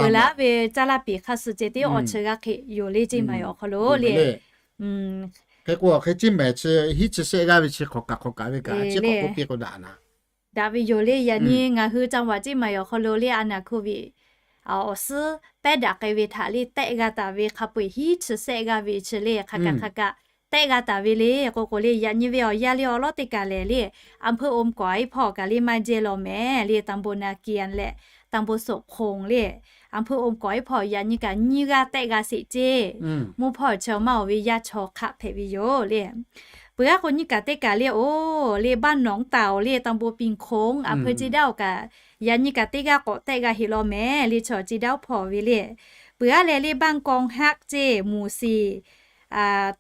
Peuˬ laˉ ve caˇ laˇ piˍ hk'a suh ceh tiˉ awˬ chi g'a hk'e yoˬ le, ceˇ maˬ awˬ hk'aw lo le. Hk'e k'o, hk'e ceˇ mehˍ chi hiˉ chi shehˆ g'aˇ ve chi hk'awꞈ kaꞈ hk'awꞈ kaꞈ ve kaꞈ chi k'awꞈ k'oˆ piˇ k'o daꞈ na daꞈ ve yoˬ le. Yaꞈ nyi ngaˬ hui caˇ vaꞈ ceˇ maˬ awˬ hk'aw lo le, a naˬ hk'oˆ ve awˬ suhˉ pehˉ daꞈ k'ai ve htaꞈ le tehˆ g'a taˍ ve hk'a peu-eˬ hiˉ chi shehˆ g'aˇ ve chi le hk'a kaꞈ hk'a kaꞈ tehˆ g'a taˍ ve le. K'o k'o le, yaꞈ nyi ve awˬ yanˇ le awˬ lawˉ teˇ kaˬ lehˬ le, อำเภอโอมก๋อย hpawˇ kaꞈ le maˇ jehˇ law mehˍ le, ตำบลนาเกียน leh ตำบลโสกคง le, อำเภอโอมก๋อย hpawˇ yaꞈ nyi kaꞈ nyiˇ g'aˇ tehˆ g'a sheˍ ceˇ. Mvuhˇ hpawˇ chi maˇ oˬ ve yaˇ chaw hk'aˆ hpehꞈ ve yoˬ le. Peuˬ g'aˇ k'o nyiˇ kaꞈ teˇ kaˬ le, oˬ le, บ้านหนองเต่า le, ตำบลปิงโค้ง อำเภอเชียงดาว kaꞈ yaꞈ nyi kaꞈ teˇ g'aˇ k'awꞈ tehˆ g'a heˆ law mehˍ le, chaw เชียงดาว hpawˇ ve le. Peuˬ g'aˇ lehˬ le, บ้านกองฮัก ceˇ, หมู่สี่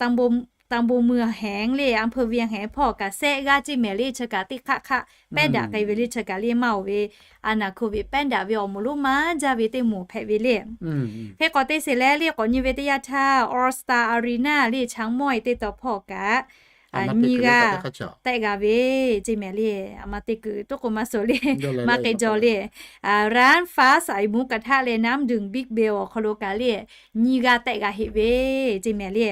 ตำบลเมืองแหง le, อำเภอเวียงแหง hpawˇ kaꞈ shehˆ g'aˇ ceˇ mehˍ le, chi kaꞈ teˇ hk'aˆ hk'aˆ pehˉ daꞈ k'ai ve le, chi kaꞈ le maˇ oˬ ve a naˬ hk'oˆ ve pehˉ daꞈ ve awˬ moˍ lonˉ maˇ jaˇ ve teˇ moˍ hpehꞈ ve le. Hk'e k'awꞈ te sheˍ leh le, k'awꞈ nyi ve teˇ yanˇ htaˇ All Star Arena le, Chiang Mai teˇ taw hpawˇ kaꞈ nyiˇ g'aˇ tehˆ g'a ve ceˇ mehˍ le. A ma te kuiˬ toˉ k'o maˇ suhˍ le, maˇ k'ai jaw le. ร้านฟ้าใสหมูกระทะ leh น้ำดื่มบิ๊กเบล awˬ hk'aw lo kaꞈ le nyiˇ g'aˇ tehˆ g'a heˆ ve ceˇ mehˍ le.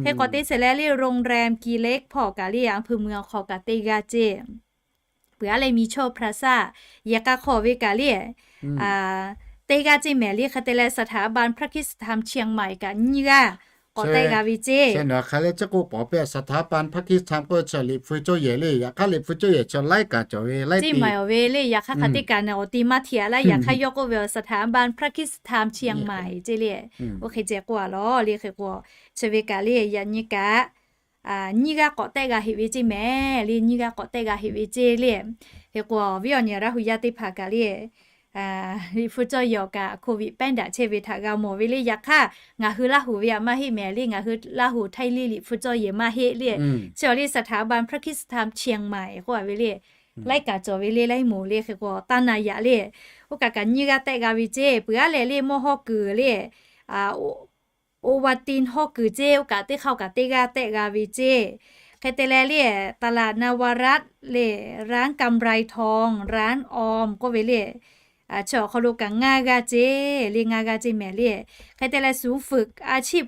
Hk'e k'awꞈ te sheˍ leh le, โรงแรม Key Lake hpawˇ kaꞈ le อำเภอเมือง awˬ hk'aw kaꞈ teˇ g'aˇ ceˇ. Peuˬ g'aˇ leh มีโชค Plaza yehˬ k'a hk'awꞈ ve kaꞈ le teˇ g'aˇ ceˇ mehˍ le. Hk'e te leh สถาบันพระคริสตธรรมเชียงใหม่ kaꞈ nyiˇ g'aˇ k'awꞈ tehˆ g'a ve ceˇ. Hk'e le ceˇ k'o, pawˍ pehˇ สถาบันพระคริสตธรรม k'o chi liꞈ hpu cawˇ yehˬ le, yaꞈ hk'aˇ liꞈ hpu cawˇ yehˬ chi laiˉ kaꞈ cawˬ ve laiˉ ceˇ mehˍ awˬ ve le. Yaꞈ hk'aˇ hk'a teˇ kaˬ naˬ awˬ ti maˇ hteꞈ laˇ. Yaꞈ hk'aˇ yawˇ k'oˆ ve awˬ สถาบันพระคริสตธรรมเชียงใหม่ ceˇ le. Oˇ hk'e ceh k'oˆ a lawˬ le. Hk'e k'o, chi ve kaꞈ le yaꞈ nyi kaꞈ nyiˇ g'aˇ k'awꞈ tehˆ g'a heˆ ve ceˇ mehˍ le, nyiˇ g'aˇ k'awꞈ tehˆ g'a heˆ ve ceˇ le. Hk'e k'o, awˬ viˉ awˬ nyi Laˇ hu yaˇ teˇ hpaˍ kaꞈ le, liꞈ hpu cawˇ yehˬ awˬ kaꞈ โควิด pehˉ daꞈ chehˇ ve htaꞈ g'a mawˬ ve le. Yaꞈ hk'aˇ ngaˬ hui Laˇ hu ve aꞈ maˇ heˆ mehˍ le, ngaˬ hui Laˇ hu ไทย le liꞈ hpu cawˇ yehˬ maˇ heˆ le. Chi awˬ le สถาบันพระคริสตธรรมเชียงใหม่ k'oˆ a ve le, laiˉ kaꞈ cawˬ ve le, laiˉ moˍ le. Hk'e k'o, taˇ na yaꞈ le, oˇ kaꞈ kaꞈ nyiˇ g'aˇ tehˆ g'a ve ceˇ. Peuˬ g'aˇ lehˬ le, mawˇ hawˇ kuiˬ le, Ovaltine hawˇ kuiˬ ceˇ, oˇ kaꞈ teˇ hk'aˇ kaꞈ teˇ g'aˇ tehˆ g'a ve ceˇ. Hk'e te leh le, ตลาดนวรัตน์ le, ร้านกำไรทอง ร้านออม k'oˆ ve le, chi awˬ hk'aw lo kaꞈ ngaˇ g'aˇ ceˇ le, ngaˇ g'aˇ ceˇ mehˍ le. Hk'e te leh ศูนย์ฝึกอาชีพ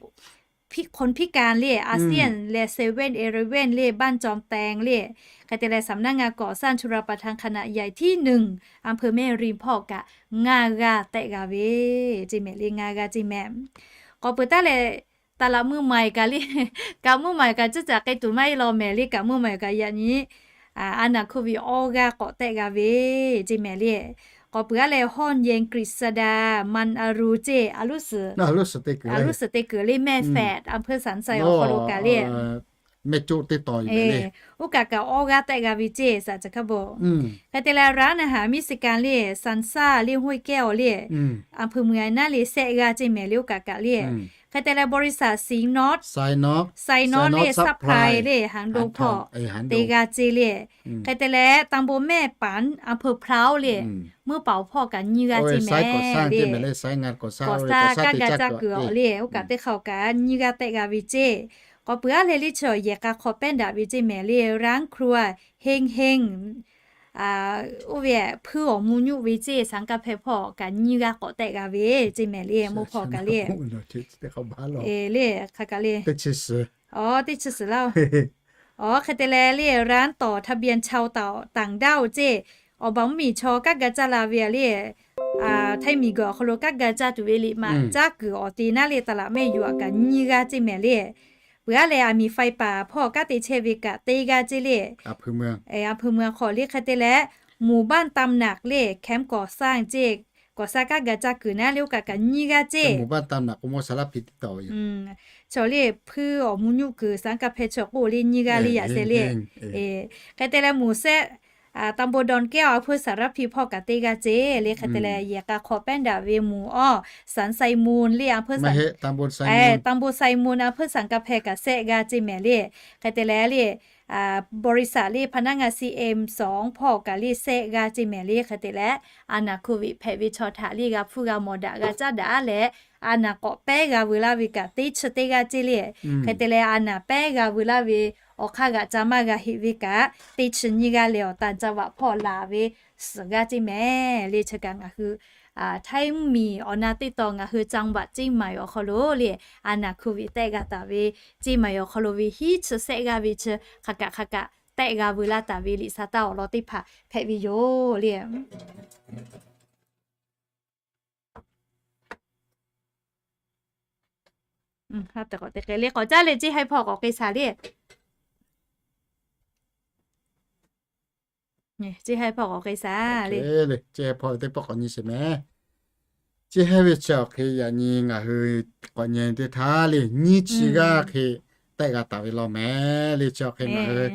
คนพิการ le, อาเซียน leh เซเว่นอีเลฟเว่น le, บ้านจอมแตง le, hk'e te leh สำนักงานก่อสร้างชลประทานขนาดใหญ่ที่หนึ่ง อำเภอแม่ริม hpawˇ kaꞈ ngaˇ g'aˇ tehˆ g'a ve ceˇ mehˍ le, ngaˇ g'aˇ ceˇ mehˍ. K'awꞈ peuˬ taˉ leh, ตลาดเมืองใหม่ kaꞈ le, kaꞈ เมืองใหม่ kaꞈ ciˉ caꞈ k'ai tuˬ maˇ heˆ law mehˍ le, kaꞈ เมืองใหม่ kaꞈ yaꞈ nyi a naˬ hk'oˆ ve awˇ g'aˇ k'awꞈ tehˆ g'a ve ceˇ mehˍ le. K'awꞈ peuˬ aˉ leh, ห้องเย็นกฤษดา มันอรู ceˇ, a loˉ suhˍ te kuiˬ le, แม่แฝด อำเภอสันทราย awˬ hk'aw lo kaꞈ le, mehˍ coˆ teˇ taw oˇ kaꞈ kaꞈ awˇ g'aˇ tehˆ g'a ve ceˇ, saˍ caˬ hkaˇ bo. Hk'e te leh ร้านอาหารเม็กซิกัน le, สันทราย le, ห้วยแก้ว le, อำเภอเมือง naˉ le shehˆ g'aˇ ceˇ mehˍ le, oˇ kaꞈ kaꞈ le. Hk'e te leh บริษัท ไซนอส ไซนอส le, ซัพพลาย le, หางดง hpawˇ teˇ g'aˇ ceˇ le. Hk'e te leh ตำบลแม่ป๋าน อำเภอพร้าว le, มุกเป๋า hpawˇ kaꞈ nyiˇ g'aˇ ceˇ mehˍ le. K'awꞈ sha kaˇ ga caˇ kuiˬ awˬ le, oˇ kaꞈ teˇ hk'aˇ kaꞈ nyiˇ g'aˇ tehˆ g'a ve ceˇ. K'awꞈ peuˬ aˉ leh, liꞈ chi awˬ yehˬ k'a hk'aw pehˉ daꞈ ve ceˇ mehˍ le, ร้านครัวเฮงเฮง oˇ ve hpuiˇ awˬ mvuh nyuˆ ve ceˇ, สังกาแฟ hpawˇ kaꞈ nyiˇ g'aˇ k'awꞈ tehˆ g'a ve ceˇ mehˍ le, mvuhˇ hpawˇ kaꞈ le. Le hk'aˇ kaꞈ le, teˇ chi suhˍ laˇ-oˬ. Hk'e te leh le, ร้านต่อทะเบียนชาวต่างด้าว ceˇ, awˬ baˬ mvuhˇmiˬ chaw kanˉ ga caˇ la ve le, Htaiˇ miˬguiˬ awˬ hk'aw lo kanˉ ga caˇ tuˬ ve liꞈ maꞈ caˇ kuiˬ awˬ te naˉ le, ตลาดแม่หยวก kaꞈ nyiˇ g'aˇ ceˇ mehˍ le. Peuˬ aˉ leh, aˬ miˍ faiˍ paˍ hpawˇ kanˉ te chehˇ ve kaꞈ teˇ g'aˇ ceˇ le. อำเภอเมือง hk'aw le. Hk'e te leh, หมู่บ้านตำหนัก le, แคมป์ก่อสร้าง ceˇ, ก่อสร้าง kanˉ ga caˇ kuiˬ naˉ le, oˇ kaꞈ kaꞈ nyiˇ g'aˇ ceˇ. Chaw le, hpuiˇ awˬ mvuh nyuˆ kuiˬ สังกาแฟ chaw k'oˆ le, nyiˇ g'aˇ le yaꞈ sheh le. Hk'e te leh, หมู่แซะ ตำบลดอนแก้ว อำเภอสารพี hpawˇ kaꞈ teˇ g'aˇ ceˇ le. Hk'e te leh, yehˬ k'a hk'aw pehˉ daꞈ ve หมู่อ้อ สันทรายมูล le, ตำบลทรายมูล อำเภอสังกาแฟ kaꞈ shehˆ g'aˇ ceˇ mehˍ le. Hk'e te leh le, บริษัท le, พนักงาน ซีเอ็มสอง hpawˇ kaꞈ le shehˆ g'aˇ ceˇ mehˍ le. Hk'e te leh, a naˬ โควิด hpehꞈ ve chaw htaꞈ le g'a hpuˇ g'a mawˬ daꞈ g'a caˇ daꞈ aˉ leh, a naˬ k'awꞈ pehˉ g'a veu laˇ ve kaꞈ teˇ chi teˇ g'aˇ ceˇ le. Hk'e te leh, a naˬ pehˉ g'a veu laˇ ve awˬ hk'aˇ g'aꞈ ca maˇ g'a heˆ ve kaꞈ, teˇ chi nyiˇ g'aˇ leh awˬ ต่างจังหวัด hpawˇ laˬ ve suhˍ g'aˇ ceˇ mehˍ le. Chi kaꞈ ngaˬ hui ไทย mvuhˇmiˬ awˬ na teˇ tawn ngaˬ hui จังหวัดเชียงใหม่ awˬ hk'aw lo le, a naˬ โควิด tehˆ g'a taˍ ve, เชียงใหม่ awˬ hk'aw lo ve hiˉ chi sehˆ g'aˇ ve chi hk'aˬ kaꞈ hk'aˬ kaꞈ tehˆ g'a veu laˇ taˍ ve liꞈ sa taˇ awˬ lawn teˇ hpaˍ hpehꞈ ve yoˬ le. K'awꞈ caˇ le, ceˇ haiˇ hpawˇ k'awꞈ k'ai shaˍ le. Ceˇ haiˇ hpawˇ k'awꞈ k'ai shaˍ le. Ceˇ haiˇ hpawˇ teˇ pawˆ k'awꞈ nyi sheˍ mehˍ. Ceˇ haiˇ ve chi awˬ hk'e yaꞈ nyi ngaˬ hui k'awꞈ nyi teˇ htaˇ le, nyiˇ chi g'aˇ hk'e tehˆ g'a taˍ ve law mehˍ le. Chi awˬ hk'e ngaˬ hui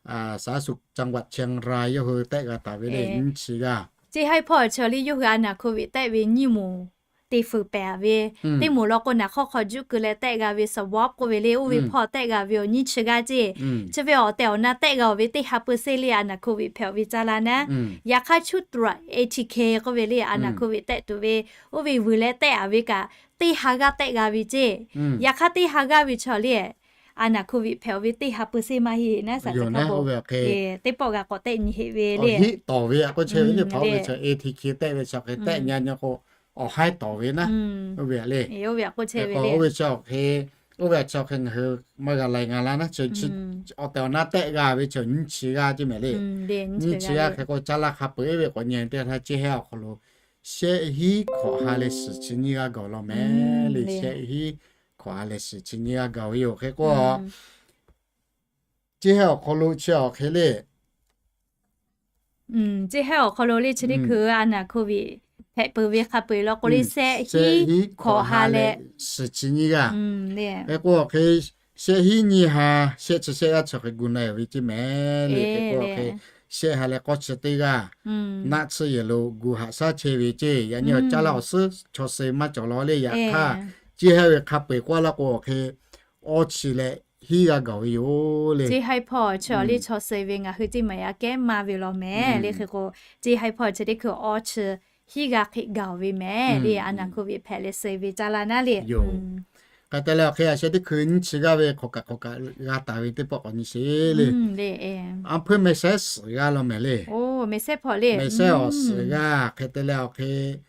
สาธารณสุขจังหวัดเชียงราย yawˇ hui tehˆ g'a taˍ ve le, nyiˇ chi g'aˇ. Ceˇ haiˇ hpawˇ chi le yawˇ hui a naˬ โควิด tehˆ ve nyiˇ moˍ te fuiˍ pehˍ a ve, teˇ moˍ law k'o naˬ hk'awˇ hk'aw juˆ keu leh tehˆ g'a ve สวอป k'oˆ ve le, oˇ ve hpawˇ tehˆ g'a ve awˬ nyiˇ chi g'aˇ ceˇ. Chi ve awˬ tehˬ awˬ na tehˆ g'a awˬ ve teˇ ha เปอร์เซ็นต์ le a naˬ โควิด hpehꞈ ve caˇ la naˉ, yaꞈ hk'aˇ chuˇ ตรวจ เอทีเค k'oˆ ve le, a naˬ โควิด tehˆ tuˬ ve, oˇ ve vuiˬ leh tehˆ a ve kaꞈ teˇ ha g'aˇ tehˆ g'a ve ceˇ. Yaꞈ hk'aˇ teˇ ha g'aˇ ve chaw le, a naˬ โควิด hpehꞈ ve teˇ ha เปอร์เซ็นต์ maˇ heˆ naˉ, saˍ teˇ pawˆ g'a k'awꞈ tehˆ nyi heˆ ve le. Awˬ hiˆ tawˍ ve a k'oˆ chehˇ ve le, hpaˍ oˇ ve chi เอทีเค tehˆ ve chi hk'e tehˆ nyi nyi k'o, awˬ haiˉ tawˍ ve naˉ, oˇ ve le. Oˇ ve chi awˬ hk'e, oˇ ve chi awˬ hk'e ngaˬ hui maˇ g'a lai nga laˇ naˉ, awˬ tehˬ awˬ na tehˆ g'a ve chi nyiˇ chi g'aˇ ceˇ mehˍ le. Nyiˇ chi g'aˇ hk'e k'o caˇ laˇ hk'a peu-eˬ ve k'awꞈ nyi teˇ htaˇ, ceˇ haiˇ awˬ hk'aw lo shehˆ hinˉ hkawꞈ ha leh suhˍ chi nyiˇ g'aˇ gaˬ law mehˍ le. Shehˆ hinˉ hkawꞈ ha leh suhˍ chi nyiˇ g'aˇ gaˬ ve yoˬ. Hk'e k'o ceˇ haiˇ awˬ hk'aw lo chi awˬ hk'e le, ceˇ haiˇ awˬ hk'aw lo le chi teˇ hkui a naˬ โควิด hpehꞈ peuˬ ve hk'a peu-eˬ law k'o le, shehˆ hinˉ hkawꞈ ha leh suhˍ chi nyiˇ g'aˇ. Hk'e k'o awˬ hk'e shehˆ hinˉ nyiˇ ha, shehˆ chi shehˆ g'aˇ chi hk'e gu na-e ve ceˇ mehˍ le. Hk'e k'o awˬ hk'e shehˆ ha leh k'awˇ chi teˇ g'aˇ, naˆ tsuhˇ yehˬ lo gu haꞈ shaˉ chehˇ ve ceˇ. Yaꞈ nyi awˬ caˇ laˇ awˬ suhˉ chaw suh maˇ cawˬ law le. Yaꞈ hk'aˇ ceˇ haiˇ ve hk'a peu-eˬ k'oˆ laˇ k'o awˬ hk'e awˇ chi leh hiˉ g'aˇ gaˬ ve yoˬ le. Ceˇ haiˇ hpawˇ chi le chaw suh ve ngaˬ hui ceˇ maˬ yaꞈ kehˉ maˇ ve law mehˍ le. Hk'e k'o ceˇ haiˇ hpawˇ chi teˇ hkui awˇ chi hiˉ g'aˇ hk'e gaˬ ve mehˍ le, a naˬ โควิด hpehꞈ leh suh ve caˇ la naˉ le. Hk'e te leh awˬ hk'e a sheh teˇ hkui nyiˇ chi g'aˇ ve hk'awꞈ kaꞈ hk'awꞈ kaꞈ g'a taˍ ve teˇ pawˆ k'awꞈ nyi sheˍ le. Aˬ hpui mehˍ sehˉ suhˍ g'aˇ law mehˍ le. Mehˍ sehˉ hpawˇ le, mehˍ sehˉ awˬ suhˍ g'aˇ. Hk'e te leh awˬ hk'e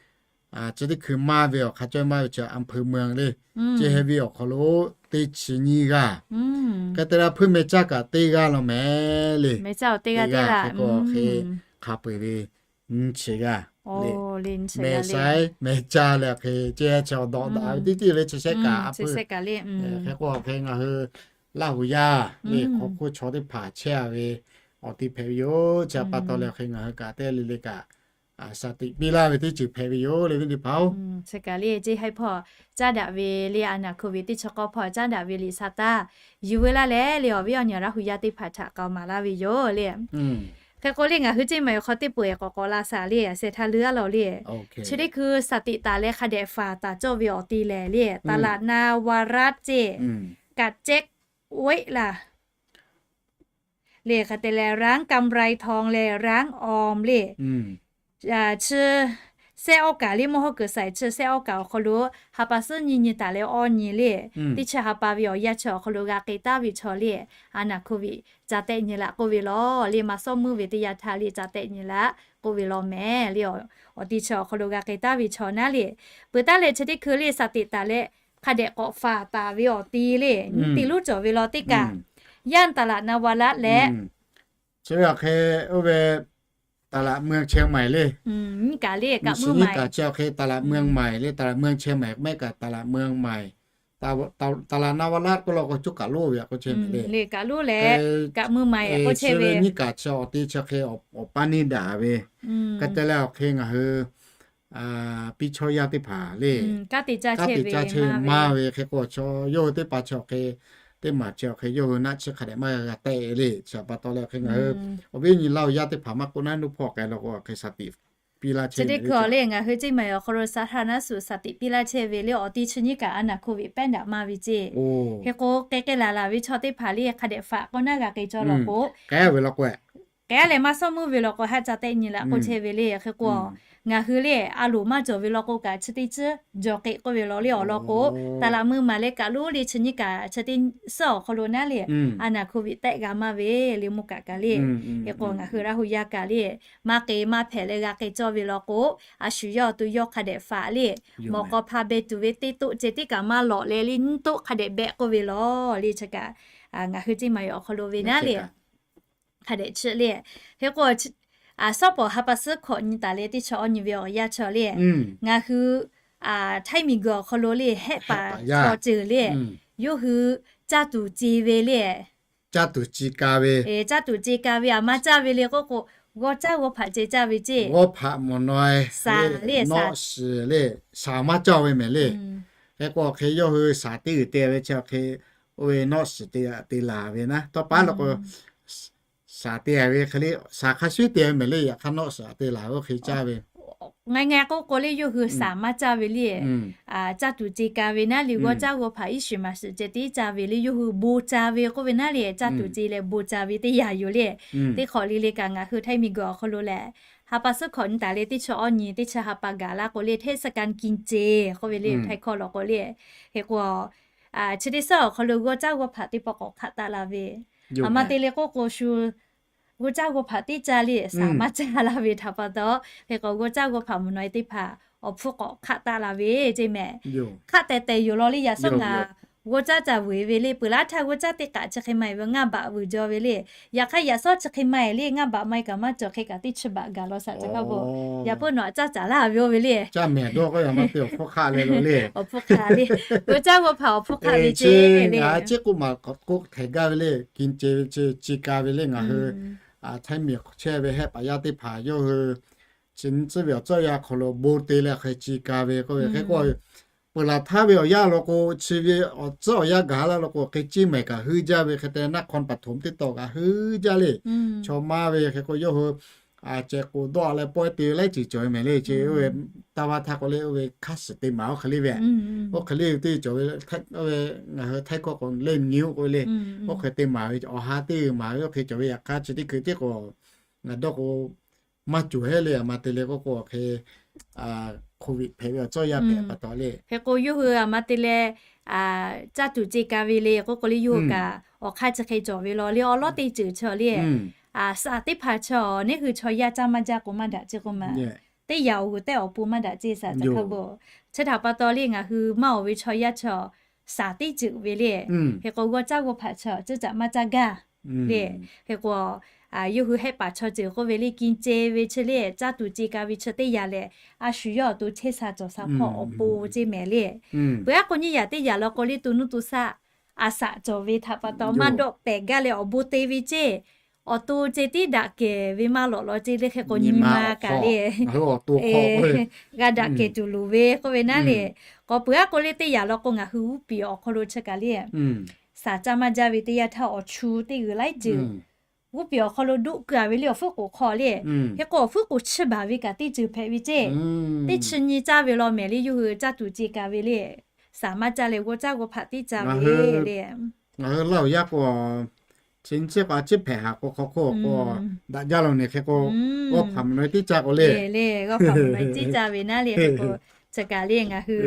chi teˇ hkui maˇ ve awˬ hk'a cawˇ maˇ ve chi aˬ hpui meuˇ le, ceˇ haiˇ ve awˬ hk'aw lo teˇ chi nyiˇ g'aˇ. Hk'e te leh aˬ hpui mehˍ caˇ kaꞈ teˇ g'aˇ law mehˍ le. Teˇ g'aˇ hk'e k'o awˬ hk'e hk'a peu-eˬ ve nyiˇ chi g'aˇ le. Mehˍ saiˉ mehˍ caˇ leh awˬ hk'e ceˇ haiˇ chi awˬ dawꞈ daꞈ ve teˇ ceuˬ le chi shehˆ kaꞈ aˬ hpui. Hk'e k'o awˬ hk'e ngaˬ hui Laˇ huˍ yaˇ le hk'aw hk'oˆ chaw teˇ hpaˍ chehˇ a ve awˬ ti hpehꞈ ve yoˬ. Chi pa taw leh awˬ hk'e ngaˬ hui kaꞈ teˇ le le kaꞈ shaˍ tiꞈ piˇ laˇ ve teˇ ceuˬ hpehꞈ ve yoˬ le, viˉ teˇ hpaˍ-oˬ. Chi kaꞈ le ceˇ haiˇ hpawˇ caˉ daꞈ ve le, a naˬ โควิด teˇ chi k'awˇ hpawˇ caˉ daꞈ ve liꞈ sa taˇ yuˬ veu laˇ leh le, awˬ viˉ awˬ nyi Laˇ huˍ yaˇ teˇ hpaˍ htaꞈ k'aoˍ maˍ laˇ ve yoˬ le. Hk'e k'o le ngaˬ hui ceˇ maˬ awˬ hk'aw teˇ peuˬ-eˬ k'awꞈ k'awꞈ la shaˍ le, a sheh htaˇ leuˉ a law le. Chi teˇ hkui shaˍ tiꞈ taˍ leh hk'a dehꞈ faˍ taˍ cawˇ ve awˬ ti lehˬ le, ตลาดนาวรัตน์ ceˇ, กาดเจ๊ก เว้ย laˬ le, hk'e te leh ร้านกำไรทอง leh ร้านออม le. Chi sehˆ awˉ kaˍ le, mvuhˇ hawˉ kuiˬ saiˍ chi sehˆ awˉ kaˍ awˬ hk'aw lo ha pa suhˉ nyi nyi taˍ leh awˇ nyi le, teˇ chi ha pa ve awˬ yanˇ chi awˬ hk'aw lo g'a k'ai taˍ ve chaw le, a naˬ โควิด ca tehˆ nyi laꞈ k'oˆ ve law le, maˇ sawˉ meuˇ ve teˇ yanˇ htaˇ le ca tehˆ nyi laꞈ k'oˆ ve law mehˍ le. Awˬ ti chi awˬ hk'aw lo g'a k'ai taˍ ve chaw naˉ le, peuˬ taˍ leh chi teˇ hkui le shaˍ tiꞈ taˍ leh hk'a dehꞈ k'awꞈ faˍ taˍ ve awˬ ti le, nyiˇ ti lonˉ cawˬ ve law teˇ kaꞈ, yaˇ ตลาดนวรัตน์ leh ชื่อ oˇ ve ตลาดเมืองเชียงใหม่ le. Nyiˇ kaꞈ le, kaꞈ meuˇ maˬ, ชื่อ ตลาดเมืองเชียงใหม่ le, ตลาดเมืองเชียงใหม่ mehˆ kaꞈ ตลาดเมืองใหม่, ตลาดนวรัตน์ k'oˆ law k'o cuˇ kaꞈ loˇ ve a k'oˆ chehˇ mehˍ le. Le kaꞈ loˇ leh kaꞈ meuˇ maˬ k'oˆ chehˇ ve, nyiˇ kaꞈ chi awˬ ti chi hk'e awˬ pa neˇ daꞈ ve. Hk'e te leh awˬ hk'e ngaˬ hui piˇ chaw yaˇ teˇ hpaˍ le, kanˉ te caˇ chehˇ ve maˇ ve hk'e k'o, chaw yawˇ hui teˇ hpaˍ chi awˬ hk'e, teˇ maˬ chi awˬ hk'e yawˇ hui naˆ tsuhˇ hk'a dehꞈ maˇ g'a g'a tehˆ le. Chi pa taw leh awˬ hk'e ngaˬ hui awˬ viˉ awˬ nyi Laˇ huˍ yaˇ teˇ hpaˍ maˇ k'oˆ naˉ nuˇ hpawˇ k'ai law k'o awˬ hk'e shaˍ tiꞈ piˇ laˇ chehˇ ve le. Chi teˇ hkui le ngaˬ hui ceˇ maˬ awˬ hk'aw lo shaˍ htaˇ naˉ shu shaˍ tiꞈ piˇ laˇ chehˇ ve le, awˬ ti chi nyiˇ kaꞈ a naˬ โควิด pehˉ daꞈ maˇ ve ceˇ. Hk'e k'o k'ai k'ai laˬ laˬ ve chaw teˇ hpaˍ le hk'a dehꞈ faꞈ k'awꞈ naˉ g'a k'ai cawˇ law k'o, k'ai ve law k'o k'ai leh maˇ shawˉ meuˇ ve law k'o, haˆ ca tehˆ nyi leh k'oˆ chehˇ ve le. Hk'e k'o, ngaˬ hui le a loˍ maˇ cawˬ ve law k'o kaꞈ, chi teˇ ciˉ jawˬ k'e k'oˆ ve law le awˬ lawn k'o, taˍ laꞈ meuˇ maˬ leh kaꞈ loˉ le chi nyiˇ kaꞈ chi teˇ suhˉ awˬ hk'aw lo naˉ le, a naˬ โควิด tehˆ g'a maˇ ve le mvuhˇ kaꞈ kaꞈ le. Hk'e k'o ngaˬ hui Laˇ hu yaˇ kaꞈ le, maˇ k'e maˇ hpehꞈ leh g'a k'e cawˇ ve law k'o, a shu yawˇ awˬ to yawˇ hk'a dehꞈ faꞈ le, mawˬ k'aw hpa beh tuˬ ve teˇ toˆ ceh tiˉ kaꞈ maˇ lawꞈ leh le nyiˇ toˆ hk'a dehꞈ behˆ k'oˆ ve law le chi kaꞈ, ngaˬ hui ceˇ maˬ ve awˬ hk'aw lo ve naˉ le. Hk'a dehꞈ chi le. Hk'e k'o, shawˉ pawˍ ha pa suhˉ hkawꞈ nyi taˍ leh teˇ chi awˇ nyi ve awˬ yanˇ chi le, ngaˬ hui Htaiˇ miˬguiˬ awˬ hk'aw lo le hehˆ paˍ chaw ceuˬ le, yawˇ hui caˇ tuˬ ce ve le. Caˇ tuˬ ce ka ve, caˇ tuˬ ce ka ve aˬ ma caˇ ve le k'oˆ k'o, g'awˇ caˇ g'awˇ hpaꞈ ceh caˇ ve ceˇ. G'awˇ hpaꞈ mawˬ naweh, nawˆ shiˍ le, shaˍ maˇ caˇ ve mehˍ le. Hk'e k'o hk'e yawˇ hui shaˍ teˇ g'uiˬ te ve chi hk'e, oˇ ve nawˆ shiˍ te te laˬ ve naˉ tawˇ paˉ law k'o, shaˍ te ve hk'e le, shaˍ hk'a shuˉ te ve mehˍ le, yaꞈ hk'aˇ nawˆ shiˍ te laˬ ve oˇ hk'e caˇ ve. Ngaˬ ngaˬ k'oˆ k'o le yawˇ hui shaˍ maˇ caˇ ve le, caˇ tuˬ ce ka ve naˉ le, g'awˇ caˇ g'awˇ hpaꞈ iˉ shiˍ maˍ shiˍ ceh tiˉ caˇ ve le, yawˇ hui bon ca ve k'oˆ ve naˉ le, caˇ tuˬ ce leh bon ca ve teˇ yanˇ yoˬ le. Teˇ hk'awꞈ le le kaꞈ ngaˬ hui Htaiˇ miˬguiˬ awˬ hk'aw lo lehˬ, ha pa suhˉ hkawꞈ nyi taˍ leh teˇ chi awˇ nyi teˇ chi ha pa gaˬ laˇ k'o le เทศกาลกินเจ k'oˆ ve le Htaiˇ hkawˇ law k'o le. Hk'e k'o, chi teˇ suhˉ awˬ hk'aw lo g'awˇ caˇ g'awˇ hpaꞈ teˇ pawˆ k'awꞈ hk'aˆ taˆ la ve, aˬ ma te le k'oˆ k'o shu g'awˇ caˇ g'awˇ hpaꞈ teˇ caˇ le shaˍ maˇ caˇ la ve htaꞈ pa taw, hk'e k'o g'awˇ caˇ g'awˇ hpaꞈ mvuhˇ naw e teˇ hpaˍ awˬ hpfuhˇ k'awꞈ hk'aˆ taˆ la ve ceˇ mehˍ. Hk'aˆ teh teh yoˬ law le, yaꞈ shawˉ ngaˬ g'awˇ caˇ ca vuiˬ ve le, peuˬ laˇ htaˇ g'awˇ caˇ teˇ k'aꞈ chi hk'e ma e ve ngaˇ baꞈ vuiˬ jaw ve le. Yaꞈ hk'aˇ yaꞈ shawˉ chi hk'e ma e le ngaˇ baꞈ ma e kaꞈ maˇ cawˬ hk'e kaꞈ teˇ chi baꞈ gaˬ law shaꞈ ca hk'a bo, yaꞈ puiˉ nawˬ aꞈ caˇ caˍ laˇ ve oˇ ve le. Awˬ hpfuhˇ hk'aˆ le, g'awˇ caˇ g'awˇ hpaꞈ awˬ hpfuhˇ hk'aˆ ve ceˇ le. Ngaˬ ceˇ k'oˆ maˬ k'o htehꞈ gaˇ ve le, กินเจ ve chi ce ka ve le ngaˬ hui Htaiˇ miˬ chehˇ ve hehˆ paˍ yaˇ teˇ hpaˍ yawˇ hui chi nyi tcuhˉ ve awˬ tcuhˉ awˬ yanˇ hk'aw lo bon te leh hk'e ce ka ve k'oˆ ve hk'e k'o, peuˬ laˬ htaˇ ve awˬ yanˇ law k'o chi ve awˬ tcuhˉ awˬ yanˇ gaˬ laˇ law k'o hk'e ceˇ mehˍ kaꞈ heuˆ jaˇ ve hk'e te naˆ hk'aw paˍ htoꞈ ma teˇ taw kaꞈ heuˆ jaˇ le. Chaw maˇ ve hk'e k'o yawˇ hui cehˬ k'oˍ dawˆ leh pawehˇ te ve laiˉ ceuˬ cawˬ ve mehˍ le. Chi oˇ ve taˇ vaˇ htaˇ k'o le oˇ ve hk'aˇ suhˍ te maˍ oˇ hk'e le ve, oˇ hk'e le teˇ cawˬ ve, ngaˬ hui Htaiˇ hkawˇ k'o le nyi oˇ k'oˆ ve le. Oˇ hk'e te maˍ ve awˬ ha teˇ maˍ ve oˇ hk'e cawˬ ve yaꞈ hk'aˇ chi teˇ hkui tiˉ k'o ngaˬ dawˇ k'o maˇ cawˬ heˆ le. Aˬ ma te le k'oˆ k'o hk'e โควิด hpehꞈ ve awˬ tcuhˉ awˬ yanˇ hpehꞈ pa taw le. Hk'e k'o yawˇ hui aˬ ma te leh caˇ tuˬ ce ka ve le k'oˆ k'o le yawˇ hui kaꞈ awˬ hk'aˇ chi hk'e cawˬ ve law le. Awˬ lawˉ teˇ ceuˬ chi le, shaˍ teˇ hpaˍ chi neˇ hui chaw yaˇ caˇ maˇ jaˇ k'o maˇ daꞈ ceˇ k'oˆ ma, teˇ yanˇ awˬ g'uiˬ tehˆ awˬ pon maˇ daꞈ ceˇ shaˍ ca hk'a bo. Chi htaꞈ pa taw le ngaˬ hui maˇ oˬ ve chaw yaˇ chi shaˍ teˇ ceuˬ ve le. Hk'e k'o g'awˇ caˇ g'awˇ hpaꞈ chi ceuˬ caꞈ maˇ caˇ gaˇ le. Hk'e k'o yawˇ hui hehˆ paˍ chaw ceuˬ k'oˆ ve le กินเจ ve chi le caˇ tuˬ ce ka ve chi teˇ yanˇ lehˬ, a shu yawˇ awˬ to chehˇ sha cawˬ sha hpawˇ awˬ pon ceˇ mehˍ le. Peuˬ aˉ k'o nyiˇ yanˇ teˇ yanˇ law k'o le to nuˇ to shaˆ a shaꞈ cawˬ ve htaꞈ pa taw maˇ dawˆ pehˍ gaˇ leh awˬ bon te ve ceˇ, awˬ to ceh tiˉ daꞈ kehˬ ve maˇ lawꞈ law ceˇ le. Hk'e k'o nyi ma kaꞈ le g'a daꞈ kehˬ tuˬ loˍ ve k'oˆ ve naˉ le. K'awꞈ peuˬ aˉ k'o le teˇ yanˇ law k'o ngaˬ hui g'uˇ piˍ awˬ hk'aw lo chi kaꞈ le shaˍ caˇ maˇ jaˇ ve teˇ yanˇ htaˇ awˬ chu teˇ g'uiˬ laiˉ ceuˬ g'uˇ piˍ awˬ hk'aw lo doˆ keu a ve le awˬ fuiˉ k'oˍ hk'aw le. Hk'e k'o awˬ fuiˉ k'oˍ chiˇ baˬ ve kaꞈ teˇ ceuˬ hpehꞈ ve ceˇ, teˇ chi nyi caˇ ve law mehˍ le. Yawˇ hui caˇ tuˬ ce ka ve le shaˍ maˇ caˇ leh g'awˇ caˇ g'awˇ hpaꞈ tiˉ caˇ ve le. Ngaˬ hui Laˇ huˍ yaˇ k'o chi nyi chi k'o a ciˉ hpehꞈ haˍ k'o hk'aw hk'oˆ k'o daꞈ jaˇ lo ne. Hk'e k'o g'awˇ hpaꞈ mvuhˇ naw e tiˉ caˇ k'o le, g'awˇ hpaꞈ mvuhˇ naw e tiˉ caˇ ve naˉ le. Hk'e k'o chi kaꞈ le ngaˬ hui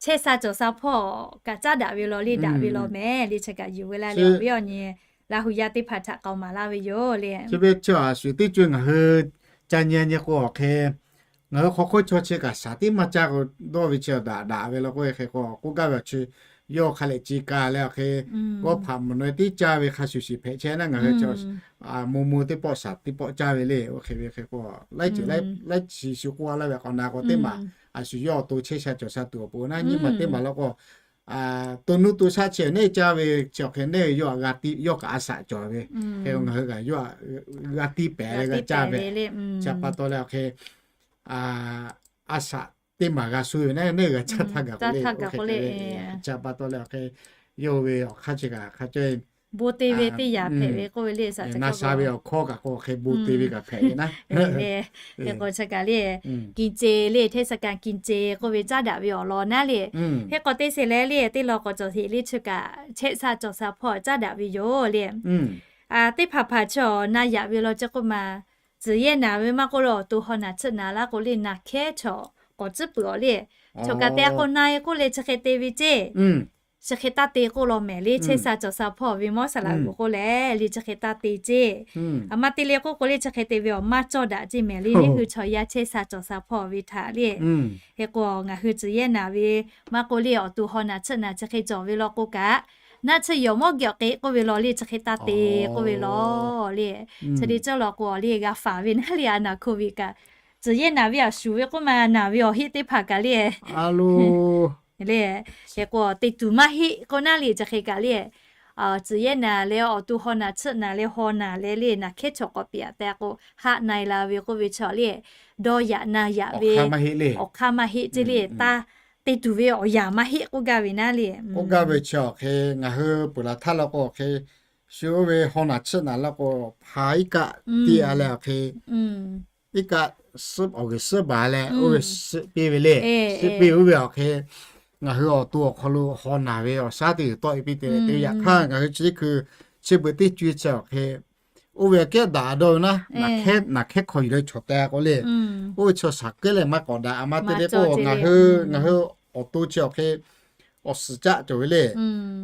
chehˇ sha cawˬ sha hpawˇ kaꞈ caˉ daꞈ ve law le daꞈ ve law mehˍ le chi kaꞈ yuˬ ve laˇ le awˬ viˉ awˬ nyi Laˇ huˍ yaˇ teˇ hpaˍ htaꞈ k'aoˍ maˍ laˇ ve yoˬ le. Chi ve chi a shu teˇ co ngaˬ hui ca nyi nyi k'o awˬ hk'e ngaˬ hui hk'aw hk'oˆ chaw chi kaꞈ shaˍ tiˉ maˇ caˇ k'o dawˇ ve chi daꞈ daꞈ ve law k'o hk'e k'o k'oˆ gaˇ ve awˬ chi yawˇ hk'a leh ce ka leh awˬ hk'e g'awˇ hpaꞈ mvuhˇ naw e tiˉ caˇ ve hk'a shuˍ shiˍ hpehꞈ chehˇ naˉ ngaˬ hui chi mvuh mvuh teˇ pawˆ shaˍ teˇ pawˆ caˇ ve le. Oˇ hk'e ve hk'e k'o laiˉ ceuˬ laiˉ chi shu k'oˆ a laˇ ve k'awꞈ na k'o teˇ maˬ a shu yawˇ awˬ to chehˇ sha cawˬ sha tuˬ awˬ pon naˉ nyiˇ maˬ teˇ maˬ law k'o to nuˇ to shaˆ chi neˇ caˇ ve chi awˬ hk'e neˇ yawˇ g'aˇ tiˉ yawˇ kaꞈ a shaꞈ cawˬ ve. Hk'e ngaˬ hui kaꞈ yawˇ g'aˇ tiˉ pehˍ leh g'a caˇ ve chi pa taw leh awˬ hk'e a shaꞈ teˇ maˬ g'a shu ve naˉ neˇ g'a caˇ htaˇ gaˬ k'o le. Chi pa taw leh awˬ hk'e yawˇ ve awˬ hk'aˇ chi kaꞈ hk'a cawˇ bon te ve teˇ yanˇ hpehꞈ ve k'oˆ ve le. Shaˍ na sha ve awˬ hkawˇ kaꞈ k'o hk'e bon te ve kaꞈ hpehꞈ ve naˉ. Hk'e k'o chi kaꞈ le กินเจ le เทศกาลกินเจ k'oˆ ve caˉ daꞈ ve awˬ lawn naˉ le. Hk'e k'o teˇ sheˍ leh le teˇ law k'awꞈ cawˬ sheˍ le chi kaꞈ chehˇ sha cawˬ sha hpawˇ caˉ daꞈ ve yoˬ le. teˇ hpaˍ hpaˍ chi awˬ na yaꞈ ve law ceˇ k'oˆ ma, tcuhˍ yehˇ naˍ ve maˇ k'oˆ leh awˬ to haw naˬ tsuhˆ naˍ laˇ k'o le, naˬ hkehˉ chaw k'awꞈ tcuhˉ peuˬ awˬ le. Chaw kaꞈ te a k'o na e k'oˆ leh chi hk'e te ve ceˇ. Chi hk'e taˇ te k'oˆ law mehˍ le, chehˇ sha cawˬ sha hpawˇ ve mawˇ saˍ laꞈ g'uˬ k'oˆ leh le chi hk'e taˇ te ceˇ. A ma te le k'oˆ k'o le chi hk'e te ve awˬ maˇ cawˇ daꞈ ceˇ mehˍ le, neˇ hui chaw yaˇ chehˇ sha cawˬ sha hpawˇ ve htaꞈ le. Hk'e k'o ngaˬ hui tcuhˍ yehˇ naˍ ve maˇ k'oˆ le awˬ to haw naˬ tsuhˆ naˍ chi hk'e cawˬ ve law k'o kaꞈ, naˆ tsuhˆ yawˬ mawˇ geh awˬ k'e k'oˆ ve law le chi hk'e taˇ te k'oˆ ve law le. Chi te cawˇ law k'o le g'a faˍ ve naˉ le a naˬ hko ve kaꞈ, tcuhˍ yehˇ naˍ ve a shuˍ ve k'oˆ ma naˬ ve awˬ heˆ teˇ hpaˍ kaꞈ le le. Hk'e k'o te tuˬ maˇ heˆ k'oˆ naˉ le chi hk'e kaꞈ le. Tcuhˍ yehˇ naˍ leh awˬ to haw naˬ tsuhˆ naˍ leh haw naˬ leh le naˬ hkehˉ chaw k'awꞈ piˍ a tehꞈ k'o haˆ na e la ve k'oˆ ve chaw le, dawˇ yaꞈ na yaꞈ ve awˬ hk'aˇ maˇ heˆ ceˇ le. Taˇ te tuˬ ve awˬ yanˍ maˇ heˆ k'oˆ gaˇ ve naˉ le. K'oˆ gaˇ ve chi awˬ hk'e ngaˬ hui peuˬ laˬ htaˇ law k'o awˬ hk'e, shu oˇ ve haw naˬ tsuhˆ naˍ law k'o hpa iˉ kaˆ tiˇ a leh awˬ hk'e iˉ kaˆ awˬ g'uiˬ suhˉ baˬ leh oˇ ve suhˆ piˇ ve le. Suhˆ piˇ oˇ ve awˬ hk'e, ngaˬ hui awˬ to awˬ hk'aw lo haw naˬ ve awˬ shaˉ teˇ g'uiˬ tawˆ e piˇ te le. Te yaꞈ hk'aˇ ngaˬ hui chi teˇ hkui chi beuꞈ teˇ co e chi awˬ hk'e, oˇ ve aꞈ kehˉ daꞈ dawˇ ve naˉ, naˬ hkehˉ hk'aw yuˬ leh chaw te k'o le, oˇ ve chi shaˍ kehˉ leh maˇ k'awꞈ daꞈ a ma te le k'o ngaˬ hui, ngaˬ hui awˬ to chi awˬ hk'e awˬ suhˍ caˆ cawˬ ve le.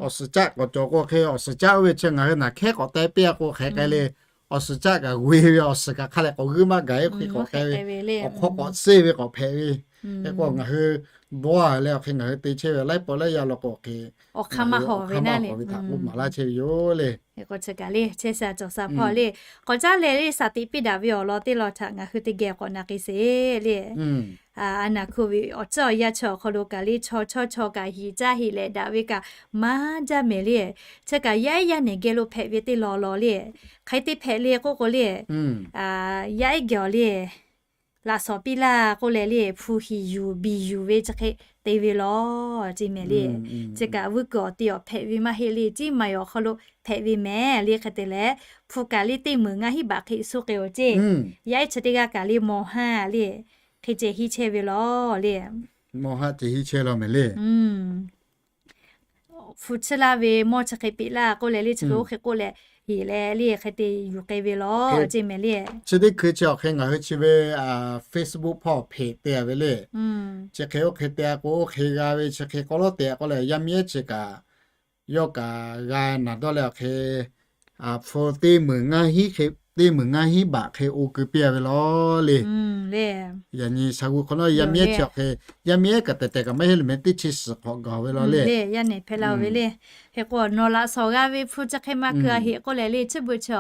Awˬ suhˍ caˆ k'awꞈ cawˬ k'o hk'e awˬ suhˍ caˆ oˇ ve chi ngaˬ hui naˬ hkehˉ k'awꞈ te piˇ a k'o hk'e k'ai le, awˬ suhˍ caˆ kaꞈ g'oˇ ve awˬ suhˍ kaꞈ hk'a leh k'awꞈ g'uiˇ maˇ gaˬ e hk'e k'awꞈ k'ai ve, awˬ hk'aw k'awꞈ tseˇ ve k'awꞈ hpehꞈ ve. Hk'e k'o ngaˬ hui dawˇ a leh awˬ hk'e ngaˬ hui te chehˇ ve laiˉ pawˆ laiˉ yaˇ law k'o hk'e awˬ hk'aˇ maˇ hawˍ ve htaꞈ k'oˆ maˍ laˇ chehˇ ve yoˬ le. K'o chi kaꞈ le chehˇ sha cawˬ sha hpawˇ le, k'awꞈ caˉ leh le shaˍ tiꞈ piˇ daꞈ ve awˬ lawn teˇ lawn htaꞈ ngaˬ hui teˇ geh k'awꞈ na k'ai sheˍ le. A naˬ hko ve awˬ tcuhˉ awˬ yanˇ chi awˬ hk'aw lo kaꞈ le chaw chawˇ chaw kaꞈ hiꞈ caˇ hiꞈ lehꞈ daꞈ ve kaꞈ maˇ jaˇ mehˍ le. Chi kaꞈ yaˇ ehˉ yaˇ nehˬ geh lo hpehꞈ ve teˇ law law le. Hk'e te hpehꞈ le k'oˆ k'o le, yaˇ ehˉ geh awˬ le laꞈ shawnˍ piˇ laˇ k'oˆ leh le hpu hiˍ yuˬ biˬ yuˬ ve chi hk'e te ve law ceˇ mehˍ le. Chi kaꞈ vuiˇ kuiˬ awˬ te awˬ hpehꞈ ve maˇ heˆ le, ciˉ ma awˬ hk'aw lo hpehꞈ ve mehˍ le. Hk'e te leh hpu kaꞈ le teˇ meunˍ ngaˇ hinˉ baꞈ hk'e suh k'ai-oˬ ceˇ. Yaˇ ehˉ chi teˇ g'aˇ kaꞈ le mawˬ haˆ le hk'e ceh hiˉ chehˇ ve law le. Mawˬ haˆ ceh hiˉ chehˇ law mehˍ le. Hpu chiˇ laˇ ve mawˇ chi hk'e peꞈ laˇ k'oˆ leh le chi hk'e oˇ hk'e k'oˆ leh heˍ leh le hk'e te yuˬ k'ai ve law ceˇ mehˍ le. Chi teˇ hkui chi awˬ hk'e ngaˬ hui chi ve Facebook hpawˇ hpeꞈ te a ve le. Chi hk'e oˇ hk'e te a k'o oˇ hk'e g'a ve chi hk'e k'awꞈ lawˉ te a k'oˆ leh yaˇ miˇ ehˉ chi kaꞈ yawˇ kaꞈ g'a naˬ dawˇ leh awˬ hk'e hpu teˇ meunˍ ngaˇ hinˉ hk'e, teˇ meunˍ ngaˇ hinˉ baꞈ hk'e oˇ keu piˇ a ve law le. Yaꞈ nyi sha g'uˇ hk'awꞈ nawˉ yaˇ miˇ ehˉ chi awˬ hk'e, yaˇ miˇ ehˉ kaꞈ tehˬ tehˬ kaꞈ maˇ heˆ le mehˍ teˇ chi suhˍ hk'awꞈ gaˬ ve law le. Yaˇ nehˬ hpehꞈ la ve le. Hk'e k'o nawˬ laꞈ shawnˍ g'a ve hpu chi hk'e maˇ keu a heˆ k'oˆ leh le chi beuꞈ chi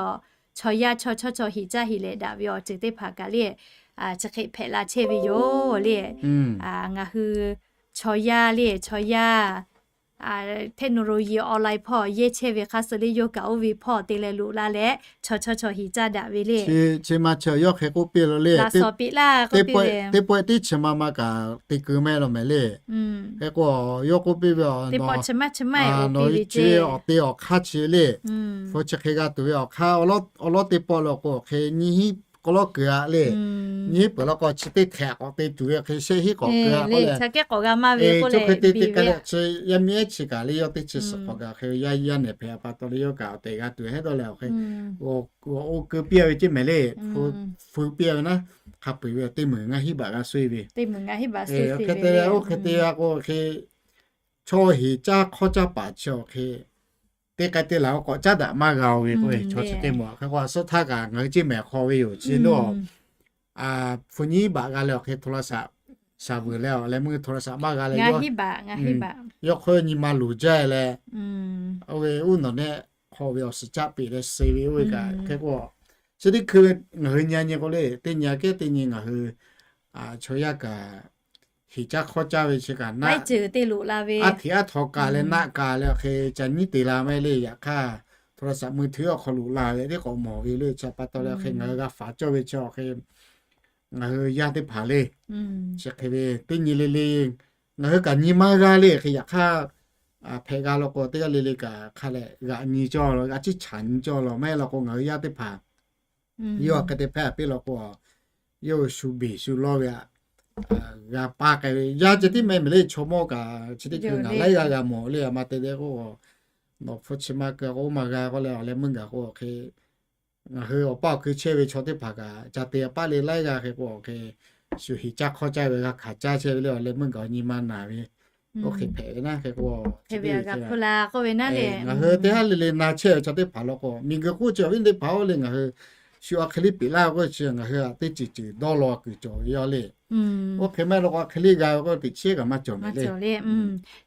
chaw yaˇ chaw chawˇ chaw hiꞈ caˇ hiꞈ lehꞈ daꞈ ve awˬ ceuˬ teˇ hpaˍ kaꞈ le chi hk'e hpehꞈ la chehˇ ve yoˬ le. Ngaˬ hui chaw yaˇ le chaw yaˇ technology online hpawˇ yehˇ chehˇ ve hk'a suh le yawˇ kaꞈ oˇ ve hpawˇ te leh loꞈ la leh chaw chawˇ chaw hiꞈ caˇ daꞈ ve le. Chi ma chi yawˇ hk'e k'oˆ piˇ lo le, laꞈ shawnˍ piꞈ laˇ k'oˆ piˇ ve teˇ pawehˇ teˇ chi ma ma kaꞈ te keu maˇ heˆ law mehˍ le. Hk'e k'o yawˇ k'oˆ piˇ ve teˇ pawehˇ chi ma chi ma nawˬ chi ve awˬ te awˬ hk'aˇ chi le, hpu chi hk'e g'a tuˬ ve awˬ hk'aˇ awˬ lawˉ teˇ pawˆ law k'o awˬ hk'e nyiˇ hinˉ k'awꞈ lawˉ keu a le. Nyiˇ hinˉ peuˬ law k'o chi teˇ hk'ehꞈ k'awꞈ te tuˬ ve hk'e shehˆ hinˉ k'awꞈ keu a k'oˆ leh, chi hk'e te te kaꞈ leh chi yaˇ miˇ ehˉ chi kaꞈ le yawˇ teˇ chi suhˍ hk'awꞈ gaˬ hk'e yaˇ yaˇ nehˬ hpehꞈ a pa taw le yawˇ kaꞈ awˬ tehˬ g'a tuˬ hehˉ dawˇ leh awˬ hk'e g'awˬ oˇ keu piˇ a ve ceˇ mehˍ le. Hpu piˇ a ve naˉ, hk'a peu-eˬ ve teˇ meunˍ ngaˇ hinˉ baꞈ g'a suh ve. Hk'e te leh oˇ hk'e te g'a k'o hk'e chaw heˍ caˇ hk'awˇ caˇ paˍ chi awˬ hk'e teˇ k'ai te laˬ k'awꞈ caˉ daꞈ maˇ g'a-o ve k'o chaw chi teˇ moˍ hk'e k'o a suhˉ htaˇ kaꞈ ngaˬ hui ceˇ mehˍ hk'aw ve yoˬ chi lo. Hpu nyiˇ baꞈ g'a leh awˬ hk'e โทรศัพท์ shaˍ vuiˬ leh awˬ leh meuˇ โทรศัพท์ maˇ g'a leh yawˇ hk'aw nyi ma luˬ jaˇ leh, oˇ ve uˉ nawˬ nehˆ hk'aw ve awˬ suhˍ caˆ peꞈ leh suh ve oˇ ve kaꞈ hk'e k'o, chi teˇ hkui ngaˬ hui nyi nyi k'o le teˇ nyi kehˉ teˇ nyi ngaˬ hui chaw yaˇ kaꞈ heˍ caˇ hk'awˇ caˇ ve chi kaꞈ naˆ, aˉ hteꞈ aˉ htaw kaꞈ leh naˆ kaꞈ leh awˬ hk'e ca nyiˉ te la maˇ heˆ le. Yaꞈ hk'aˇ โทรศัพท์ มือถือ awˬ hk'aw loꞈ la ve teˇ k'awꞈ mawˬ ve le. Chi pa taw leh awˬ hk'e ngaˬ hui g'a faˍ cawˇ ve chi awˬ hk'e ngaˬ hui yaˇ teˇ hpaˍ le chi hk'e ve teˇ nyi le le ngaˬ hui kaꞈ nyi maˇ g'a le. Hk'e yaꞈ hk'aˇ hpehꞈ g'a law k'o teˇ g'aˇ le le kaꞈ hk'a leh g'aꞈ nyi cawˇ law, g'aꞈ ciˉ chaꞈ nyi cawˇ law maˇ heˆ law k'o ngaˬ hui yaˇ teˇ hpaˍ yawˇ hk'e te hpehˇ a piˇ law k'o, yawˇ hui shu beˬ shu lawˇ ve aꞈ g'a paˇ k'ai ve yaˇ ceh tiˉ meh meh le. Chaw mawˇ kaꞈ chi teˇ hkui ngaˬ laiˉ g'aˇ g'a mawˬ le. A ma te le k'o Nawˬ hpu chi ma keu k'o oˇ ma g'a k'oˆ leh awˬ leh meuˇ gaˬ k'o hk'e, ngaˬ hui awˬ paˇ awˬ kui chehˇ ve chaw teˇ hpaˍ kaꞈ ca te a paˉ le laiˉ g'aˇ hk'e k'o hk'e, shuˍ heˍ caˇ hk'awˇ caˇ ve g'a hkanˍ caˇ chehˇ ve le awˬ leh meuˇ gaˬ nyi ma naˬ ve, oˇ hk'e hpehꞈ ve naˉ hk'e k'o, ngaˬ hui teˇ haˉ le le na chehˇ ve chaw teˇ hpaˍ law k'o, miˬguiˬ k'oˆ chi awˬ viˉ teˇ hpaˍ oˇ le ngaˬ hui shu a hk'e le peꞈ laˇ k'oˆ chi ngaˬ hui a teˇ ceuˬ ceuˬ dawˇ law kuiˬ cawˬ ve yoˬ le. Oˇ hk'e maˇ heˆ law k'o a hk'e le g'a ve k'o teꞈ chiˉ kaꞈ maˇ cawˬ mehˍ le.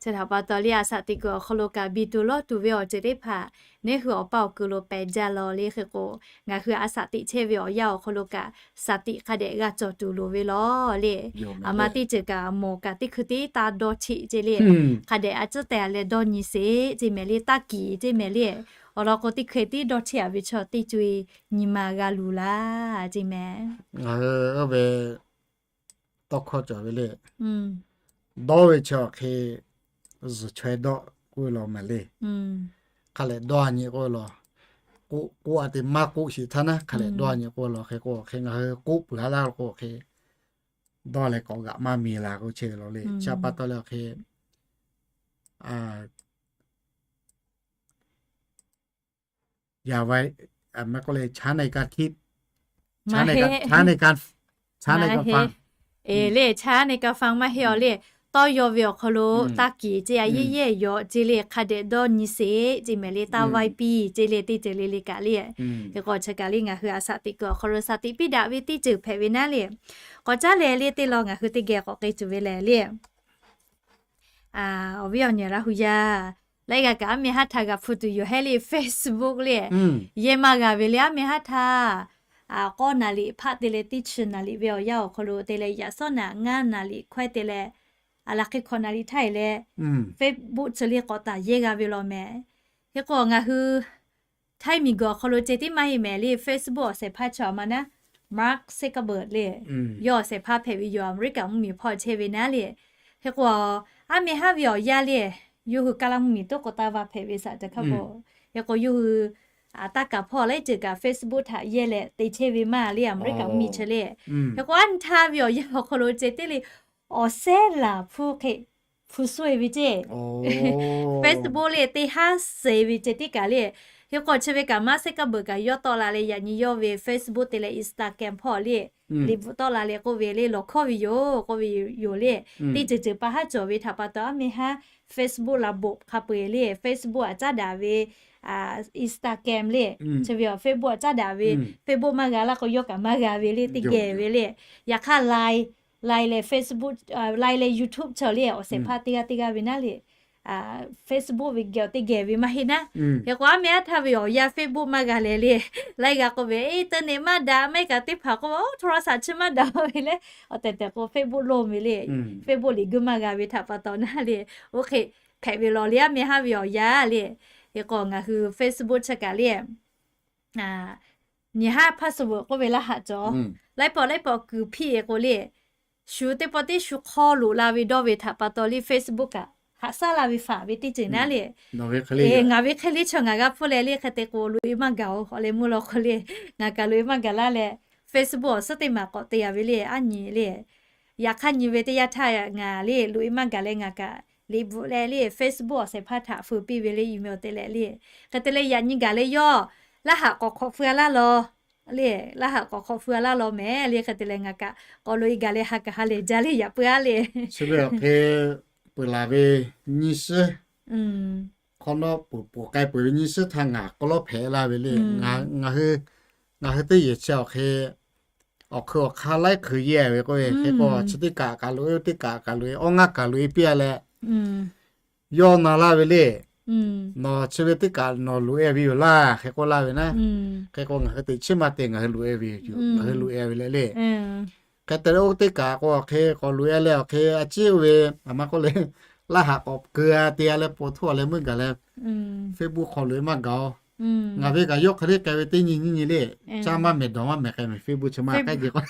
Chi htaꞈ pa taw le a shaꞈ teꞈ kuiˬ awˬ hk'aw lo kaꞈ biˇ tuˬ lawˇ tuˬ ve awˬ ceuˬ teˇ hpaˍ neˉ hui awˬ paˇ awˬ kui lo pehˬ jaˇ law le hk'e k'o, ngaˬ hui a shaꞈ teꞈ chehˇ ve awˬ yanˇ awˬ hk'aw lo kaꞈ shaˍ tiꞈ hk'a dehꞈ g'a cawˬ tuˬ loˍ ve law le. Aˬ ma teˇ ceuˬ kaꞈ mawˬ kaꞈ teˇ hkui tiˉ taˇ dawˇ cheˆ ceˇ le. Hk'a dehꞈ a ciˉ tehˬ a leh dawˇ nyi sheˍ ceˇ mehˍ le, taˇ kiˍ ceˇ mehˍ le. Awˬ lawn k'o teˇ hkui tiˉ dawˇ cheˆ a ve chaw teˇ co e nyi ma g'a luˬ laˇ ceˇ mehˍ. Ngaˬ hui oˇ ve tawˇ hkawˇ cawˬ ve le. Dawˇ ve chi awˬ hk'e zuhˬ chaweh dawˆ k'oˆ ve law mehˍ le. Hk'a lehˬ dawˇ a nyi k'oˆ ve law, k'oˆ k'oˆ a te maˇ k'oˆ shiˍ htaˇ naˉ hk'a lehˬ dawˇ a nyi k'oˆ ve law hk'e k'o hk'e ngaˬ hui k'oˆ peuˬ a laˇ k'o hk'e, dawˇ leh k'awꞈ g'aꞈ maˇ miˬ la k'oˆ chehˇ ve law le. Chi pa taw leh awˬ hk'e, yaꞈ ve, maˇ k'oˆ le, ใช้ในการคิด ใช้ในการ ใช้ในการฟัง le ใช้ในการฟัง maˇ heˆ awˬ le. Tawˇ yaw ve awˬ hk'aw lo taˇ kiˍ ceˇ a yehˇ yehˇ yaw ceˇ le, hk'a dehꞈ dawˇ nyi sheˍ ceˇ mehˍ le, taˇ vaiˇ piˇ ceˇ le, teˇ ceuˬ le le kaꞈ le. Hk'e k'o chi kaꞈ le ngaˬ hui a shaꞈ teꞈ kuiˬ awˬ hk'aw lo shaˍ tiꞈ piˇ daꞈ ve teˇ ceuˬ hpehꞈ ve naˉ le. K'awꞈ caˉ leh le teˇ law ngaˬ hui teˇ geh k'awꞈ k'ai tuˬ ve lehˬ le. Awˬ viˉ awˬ nyi Laˇ hu yaˇ, laiˉ g'aˇ kaꞈ aˉ meh haˉ htaˇ g'a hpu tuˬ yoˬ hehˉ le Facebook le. Yehˇ maˇ g'a ve le aˉ meh haˉ htaˇ, k'awˇ naˍ riˍ hpaˆ te leh teˇ chi naˍ riˍ ve awˬ yanˇ awˬ hk'aw lo te leh yaꞈ shawˉ naˍ ngaˇ naˍ riˍ hkawehˇ te leh, a laˬ hk'e hkawꞈ naˍ riˍ htaˇ e leh Facebook chi le k'awꞈ taˍ yehˇ g'a ve law mehˍ. Hk'e k'o ngaˬ hui Htaiˇ miˬguiˬ awˬ hk'aw lo ceh tiˉ maˇ heˆ mehˍ le, Facebook awˬ shehˍ hpaˇ chi a ma naˉ, Mark Zuckerberg le. Yawˇ awˬ shehˍ hpaˇ hpehꞈ ve yoˬ, Aˍmeˍriˆkaꞈ mvuhˇmiˬ hpawˇ chehˇ ve naˉ le. Hk'e k'o, aˉ meh haˉ ve awˬ yanˇ le, yawˇ hui Kaˇlaˇ mvuhˇmiˬ toˉ k'o taˇ va hpehꞈ ve saꞈ ca hkaˇ k'o, hk'e k'o yawˇ hui taˇ kaˍ hpawˇ laiˉ ceuˬ kaꞈ Facebook htaꞈ yehˇ leh te chehˇ ve maˇ le, Aˍmeˍriˆkaꞈ mvuhˇmiˬ chi le. Hk'e k'o, aˉ htaˇ ve awˬ yanˇ awˬ hk'aw lo ceh tiˉ le, awˬ sehˉ laˬ hpu hk'e hpu suhˆ e ve ceˇ. Facebook le teˇ haˉ suhˆ e ve ceh tiˉ kaꞈ le. Hk'e k'o chi ve kaꞈ Mark Zuckerberg kaꞈ yawˇ tawˆ la leh yaꞈ nyi yawˇ ve Facebook te leh Instagram hpawˇ le, liꞈ bvuhꞈ tawˆ la leh k'oˆ ve le, lawˬ hkawˇ ve yoˬ k'oˆ ve yoˬ le. Teˇ ceuˬ ceuˬ pa haˉ cawˬ ve htaꞈ pa taw aˉ meh haˉ Facebook laˬ boꞈ hk'a peu eˬ le, Facebook aꞈ caˉ daꞈ ve, Instagram le, chi ve awˬ Facebook aꞈ caˉ daꞈ ve, Facebook maˇ g'a laˇ k'o yawˇ kaꞈ maˇ g'a ve le, teˇ geh ve le. Yaꞈ hk'aˇ Line, Line leh Facebook, Line leh YouTube chaw le awˬ shehˍ hpaˇ teˇ g'aˇ teˇ g'aˇ ve naˉ le. Facebook ve geh awˬ teˇ geh ve maˇ heˆ naˉ. Hk'e k'o aˉ meh aˉ htaˇ ve awˬ yanˇ Facebook maˇ g'a leh le, laiˉ g'aˇ k'oˆ ve, internet maˇ daꞈ, maˇ heˆ kaꞈ teˇ hpaˍ k'oˆ ve, โทรศัพท์ chi maˇ daꞈ ve le, awˬ tehˬ tehˬ k'o Facebook loˇ ve le, Facebook liꞈ guˇ maˇ g'a ve htaꞈ pa taw naˉ le, oˇ hk'e hpehꞈ ve law le aˉ meh haˉ ve awˬ yanˇ le. Hk'e k'o ngaˬ hui Facebook chi kaꞈ le, nyi haˉ password k'oˆ ve laˇ haꞈ cawˬ, laiˉ pawˆ laiˉ pawˆ kuiˬ hpiˇ e k'o le, shu teˇ pawˆ teˇ shu hk'aw loꞈ la ve dawˇ ve htaꞈ pa taw le Facebook kaꞈ haꞈ shaˉ la ve faˍ ve teˇ ceuˬ naˉ le. Ngaˬ ve hk'e le chaw ngaˬ g'a hpuˇ leh le hk'e te k'o loꞈ e maˇ gaˬ oˬ, awˬ leh meuˇ law hk'aw le ngaˬ kaꞈ loꞈ e maˇ gaˬ laˇ leh, Facebook awˬ suhˉ teˇ maˬ k'awꞈ te a ve le, aˉ nyi le. Yaꞈ hk'aˇ nyi ve teˇ yanˇ htaˇ ngaˬ le loꞈ e maˇ gaˬ leh ngaˬ kaꞈ liꞈ bvuhꞈ leh le Facebook awˬ shehˍ hpaˇ htaꞈ feu piˇ ve le, email te leh le. Hk'e te leh yaꞈ nyi gaˬ leh yawˇ laˇ haꞈ k'awꞈ hk'awꞈ feu a laˇ law le, laˇ haꞈ k'awꞈ hk'awꞈ feu a laˇ law mehˍ le. Hk'e te leh ngaˬ kaꞈ k'awꞈ loꞈ e gaˬ leh ha kaꞈ ha lehˬ jaˇ le yaꞈ peu a le. Chi ve awˬ hk'e peuˬ laˬ ve nyiˇ shiˉ hk'awꞈ nawˉ peuˬ peuˬ k'ai peuˬ ve nyiˇ shiˉ htaˇ ngaˬ k'aw lawˉ hpehꞈ la ve le. Ngaˬ hui teˇ yehˬ chi awˬ hk'e awˬ hk'eun awˬ hk'aˇ laiˉ hk'eun yehˇ ve k'oˆ ve hk'e k'o, chi teˇ kaꞈ kaꞈ loꞈ e, teˇ kaꞈ kaꞈ loꞈ e, awˬ ngaˇ kaꞈ loꞈ e piˇ a leh, yawˇ na laˇ ve le. Nawˬ chi ve teˇ kaꞈ nawˬ loꞈ e ve yoˬ laˇ hk'e k'oˆ laˇ ve naˉ. Hk'e k'o ngaˬ hui teꞈ chiˉ maˇ te, ngaˬ hui loꞈ e ve yoˬ, ngaˬ hui loꞈ e ve le le. Hk'e te leh oˇ teˇ kaꞈ k'o awˬ hk'e k'awꞈ loꞈ e leh awˬ hk'e a ciˉ oˇ ve a ma k'oˆ le, laˇ haꞈ k'awꞈ keu a te a leh po htoˇ a leh meuˇ gaˬ leh Facebook hk'aw loꞈ e maˇ gaˬ oˬ. Ngaˬ ve kaꞈ yawˇ hk'e le k'ai ve teˇ nyi nyiˇ nyi le, caˇ maˇ mehˍ dawˬ maˇ mehˍ k'ai mehˍ Facebook chi maˇ k'ai jeˬ k'o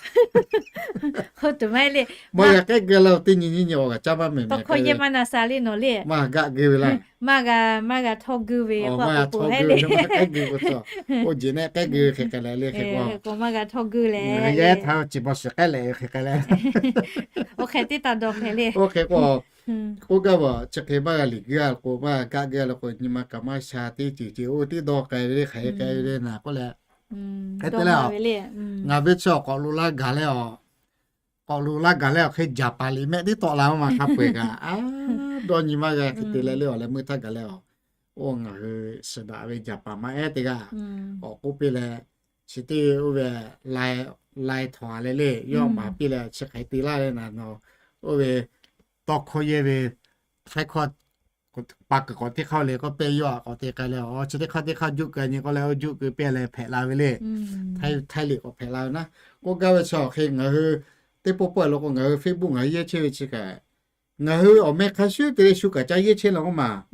Hk'oˆ tuˬ maˇ heˆ le. Maˇ g'a k'ehˉ geu la, teˇ nyi nyiˇ nyi awˬ g'aꞈ caˇ maˇ mehˍ mehˍ. Tawˇ hkawˇ yehˇ maˇ na sha le nawˬ le. Maˇ gaꞈ geu ve laˇ. Maˇ g'a, maˇ g'a htawˇ geu ve k'oˆ k'o heˆ le. Oˇ jeˬ nehˆ k'ehˉ geu hk'e k'ai leh le hk'e k'o, maˇ g'a htawˇ geu leh, yaˇ ehˉ htaꞈ ceˬ baw shiˍ k'ehˉ leh hk'e k'ai leh, oˇ hk'e teˇ taˇ dawˇ hk'e le. Oˇ hk'e k'o, k'oˆ gaˇ ve chi hk'e maˇ g'a liꞈ geu a k'o, maˇ g'a gaꞈ geu a le k'o, nyi ma kaꞈ maˇ sha, teˇ ceuˬ ceuˬ oˇ teˇ dawˇ k'ai ve le, hk'aˬ hk'e k'ai ve le naˍ k'oˆ leh, hk'e te le. Ngaˬ ve chi awˬ k'awꞈ lo laˇ gaˬ leh awˬ k'awꞈ lo laˇ gaˬ leh awˬ hk'e Jaˍpaˍ liꞈ mehˆ tiˉ tawˆ la maˇ maˇ hk'a peu-eˬ kaꞈ, a, dawˇ nyi maˇ g'a hk'e te leh le awˬ leh meuˇ htaˇ gaˬ leh awˬ, oˇ ngaˬ hui suhˍ daꞈ ve Jaˍpaˍ maˇ ehˉ teˇ g'aˇ awˬ k'oˆ piˇ leh, chi teˇ oˇ ve lai, lai htawnˍ a le le yawˇ maˍ piˇ leh chi hk'e te laˇ leh naˍ nawˬ, oˇ ve tawˇ hkawˇ yehˇ ve htaiˇ hkawˇ pa kuiˬ k'awꞈ teˇ hk'aˇ le k'oˆ pehˇ yawˇ a k'awꞈ te k'ai leh, a, chi teˇ hk'aˇ teˇ hk'aˇ juˆ k'ai nyi k'oˆ leh, oˇ juˆ k'ai pehˇ leh hpehꞈ la ve le. Htaiˇ liꞈ k'awꞈ hpehꞈ la ve naˉ. K'oˆ gaˇ ve chi awˬ hk'e ngaˬ hui teˇ pawˆ pawˆ lo k'o ngaˬ hui Facebook ngaˬ hui yehˇ chehˇ ve chi kaꞈ, ngaˬ hui awˬ meh hk'a shuˍ te leh shu kaꞈ ca yehˇ chehˇ la k'oˆ maˬ.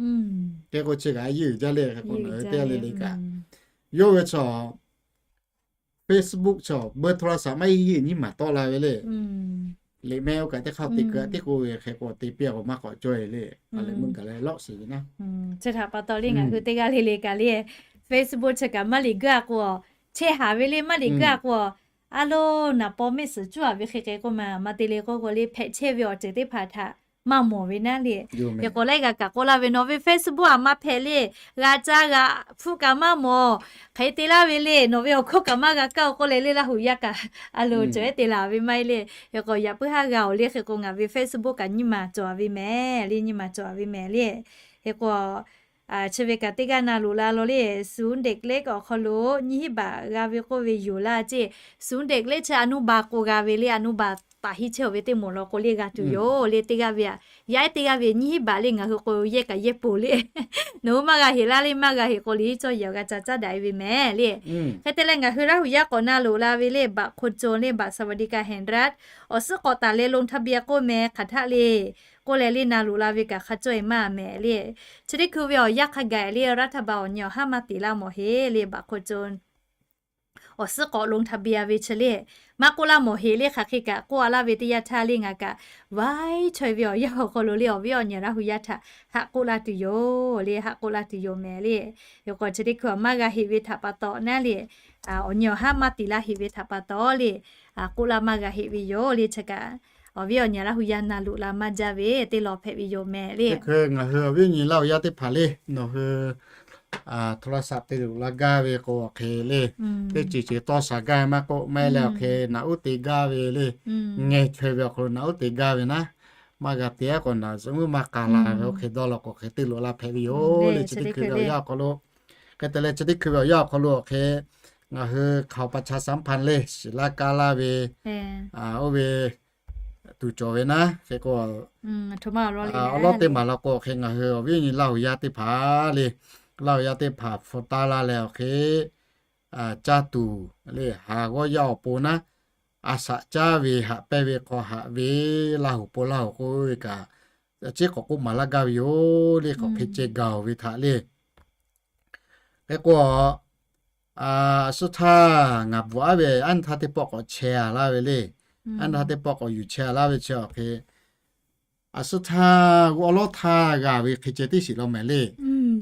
Hk'e k'o chi kaꞈ a yeˇ uiˍ jaˇ le hk'e k'o ngaˬ hui teˇ g'aˇ le le kaꞈ, yawˇ ve chi Facebook chaw เบอร์โทรศัพท์ maˇ heˆ heˆ nyiˇ maˬ tawˆ la ve le. Liꞈ mehˆ oˇ kaꞈ teˇ hk'aˇ te keu a teˇ k'oˆ ve hk'e k'o te piˇ a k'o maˇ k'awꞈ cawˇ e le. A leh meuˇ gaˬ leh lawˆ shiˍ ve naˉ. Chi htaꞈ pa taw le ngaˬ hui teˇ g'aˇ le le kaꞈ le, Facebook chi kaꞈ maˇ liꞈ geu a k'o, chehˇ haˍ ve le maˇ liꞈ geu a k'o, a lo, naˍ paw mehˆ suhˍ cuˇ a ve hk'e hk'e k'oˆ maˬ, maˇ te le k'oˆ k'o le hpehꞈ chehˇ ve awˬ ceuˬ teˇ hpaˍ htaꞈ maˇ mawˬ ve naˉ le. Hk'e k'o laiˉ g'a kaꞈ k'oˆ laˇ ve, nawˬ ve Facebook a maˇ hpehꞈ le, g'a caˇ g'a hpuˇ kaꞈ maˇ mawˬ, hk'e te laˇ ve le, nawˬ ve awˬ hkawˇ kaꞈ maˇ g'a kaˇ oˬ k'oˆ leh le Laˇ huˍ yaˇ kaꞈ a lo cawˬ ehˉ te laˬ ve maˇ heˆ le. Hk'e k'o yaꞈ puiˉ haˉ g'a oˬ le hk'e k'o ngaˬ ve Facebook kaꞈ nyiˇ maˬ cawˬ a ve mehˍ le, nyiˇ maˬ cawˬ a ve mehˍ le. Hk'e k'o chi ve kaꞈ teˇ g'aˇ na loꞈ la lo le, ศูนย์เด็กเล็ก awˬ hk'aw lo nyiˇ hinˉ baꞈ g'a ve k'oˆ ve yoˬ laˇ ceˇ. ศูนย์เด็กเล็ก chi a nuˇ ba k'o g'a ve le, a nuˇ ba taˍ hiˉ chehˇ ve teˇ moˍ law k'o le g'a tuˬ yoˬ le teˇ g'aˇ ve a. Yaˇ ehˉ teˇ g'aˇ ve nyiˇ hinˉ baꞈ le ngaˬ hui k'o yehˇ kaꞈ yehˇ poˬ le. Nawˬ hui maˇ g'a heꞈ laˇ le maˇ g'a heꞈ k'o le cawˇ yehˬ awˬ g'a ca caˉ daꞈ e ve mehˍ le. Hk'e te leh ngaˬ hui Laˇ huˍ yaˇ k'awꞈ na loꞈ la ve le บัตรคนจน le บัตรสวัสดิการแห่งรัฐ awˬ suhˉ k'awꞈ taˍ leh ลงทะเบียน k'oˆ meh hk'aˬ htaˆ le k'oˆ leh le na loꞈ la ve kaꞈ hk'a cawˇ e maˇ mehˍ le. Chi teˇ hkui ve awˬ yanˇ hk'a gaˬ le รัฐบาล awˬ nyi awˬ haˉ maˇ te laˇ mawˬ heˆ le บัตรคนจน awˬ suhˉ k'awꞈ ลงทะเบียน ve chi le maˇ k'oˆ laˇ mawˬ heˆ le hk'aˬ hk'e kaꞈ k'oˆ a laˇ ve teˇ yanˇ htaˇ le ngaˬ kaꞈ vaiˉ chaweh ve awˬ yanˇ awˬ hk'aw lo le awˬ viˉ awˬ nyi Laˇ huˍ yaˇ htaꞈ haꞈ k'oˆ laˇ tuˬ yoˬ le, haꞈ k'oˆ laˇ tuˬ yoˬ mehˍ le. Yoˬ k'o chi teˇ hkui maˇ g'a heꞈ ve htaꞈ pa taw naˉ le, awˬ nyi awˬ haˉ maˇ te laˇ heꞈ ve htaꞈ pa taw le, k'oˆ laˇ maˇ g'a heꞈ ve yoˬ le chi kaꞈ, awˬ viˉ awˬ nyi Laˇ huˍ yaˇ na loꞈ la maˇ jaˇ ve teˇ law hpehꞈ ve yoˬ mehˍ le. Ngaˬ hui awˬ viˉ awˬ nyi Laˇ huˍ yaˇ teˇ hpaˍ le, nawˬ hui โทรศัพท์ te loꞈ la gaˇ ve k'o awˬ hk'e le, teˇ ceuˬ ceuˬ tawˇ shaˍ gaˇ maˇ k'oˆ maˇ heˆ leh awˬ hk'e naꞈ uˉ te gaˇ ve le, ngeh chaweh ve awˬ hk'aw lo naꞈ uˉ te gaˇ ve naˉ, maˇ g'a te a k'o naˬ zuhꞈ meuˇ maˇ k'a la ve awˬ hk'e dawˇ law k'o hk'e te loꞈ la hpehꞈ ve yoˬ le. Chi teˇ hkui ve awˬ yanˇ awˬ hk'aw lo, hk'e te leh chi teˇ hkui ve awˬ yanˇ awˬ hk'aw lo awˬ hk'e ngaˬ hui hk'aoˍ ประชาสัมพันธ์ le shiˍ laˇ kaˇ laˇ ve oˇ ve tuˬ cawˬ ve naˉ hk'e k'o, awˬ lawˉ teˇ maˬ law k'o awˬ hk'e ngaˬ hui awˬ viˉ awˬ nyi Laˇ huˍ yaˇ teˇ hpaˍ le, Laˇ huˍ yaˇ teˇ hpaˍ hpu taˇ laˇ leh awˬ hk'e caˇ tuˬ le, haˍ g'awˇ yaˇ awˬ pon naˉ, a shaꞈ caˇ ve haꞈ pehnˇ ve hk'aw haꞈ ve Laˇ huˍ pon Laˇ huˍ k'oˆ ve kaꞈ, a ciˉ k'awꞈ k'oˆ maˍ laˇ gaˇ ve yoˬ le, k'awꞈ hk'e ceh gaˬ ve htaꞈ le. Hk'e k'o, a suhˉ htaˇ ngaˬ bvuhꞈ aˉ ve aˉ nyi htaˇ teˇ pawˆ k'awꞈ chehˇ a laˇ ve le. Aˉ nyi htaˇ teˇ pawˆ k'awꞈ yuˬ chehˇ a laˇ ve chi awˬ hk'e, a suhˉ htaˇ g'uˇ awˉ lawˉ htaˇ g'a ve hk'e ceh teˇ shiˍ law mehˍ le.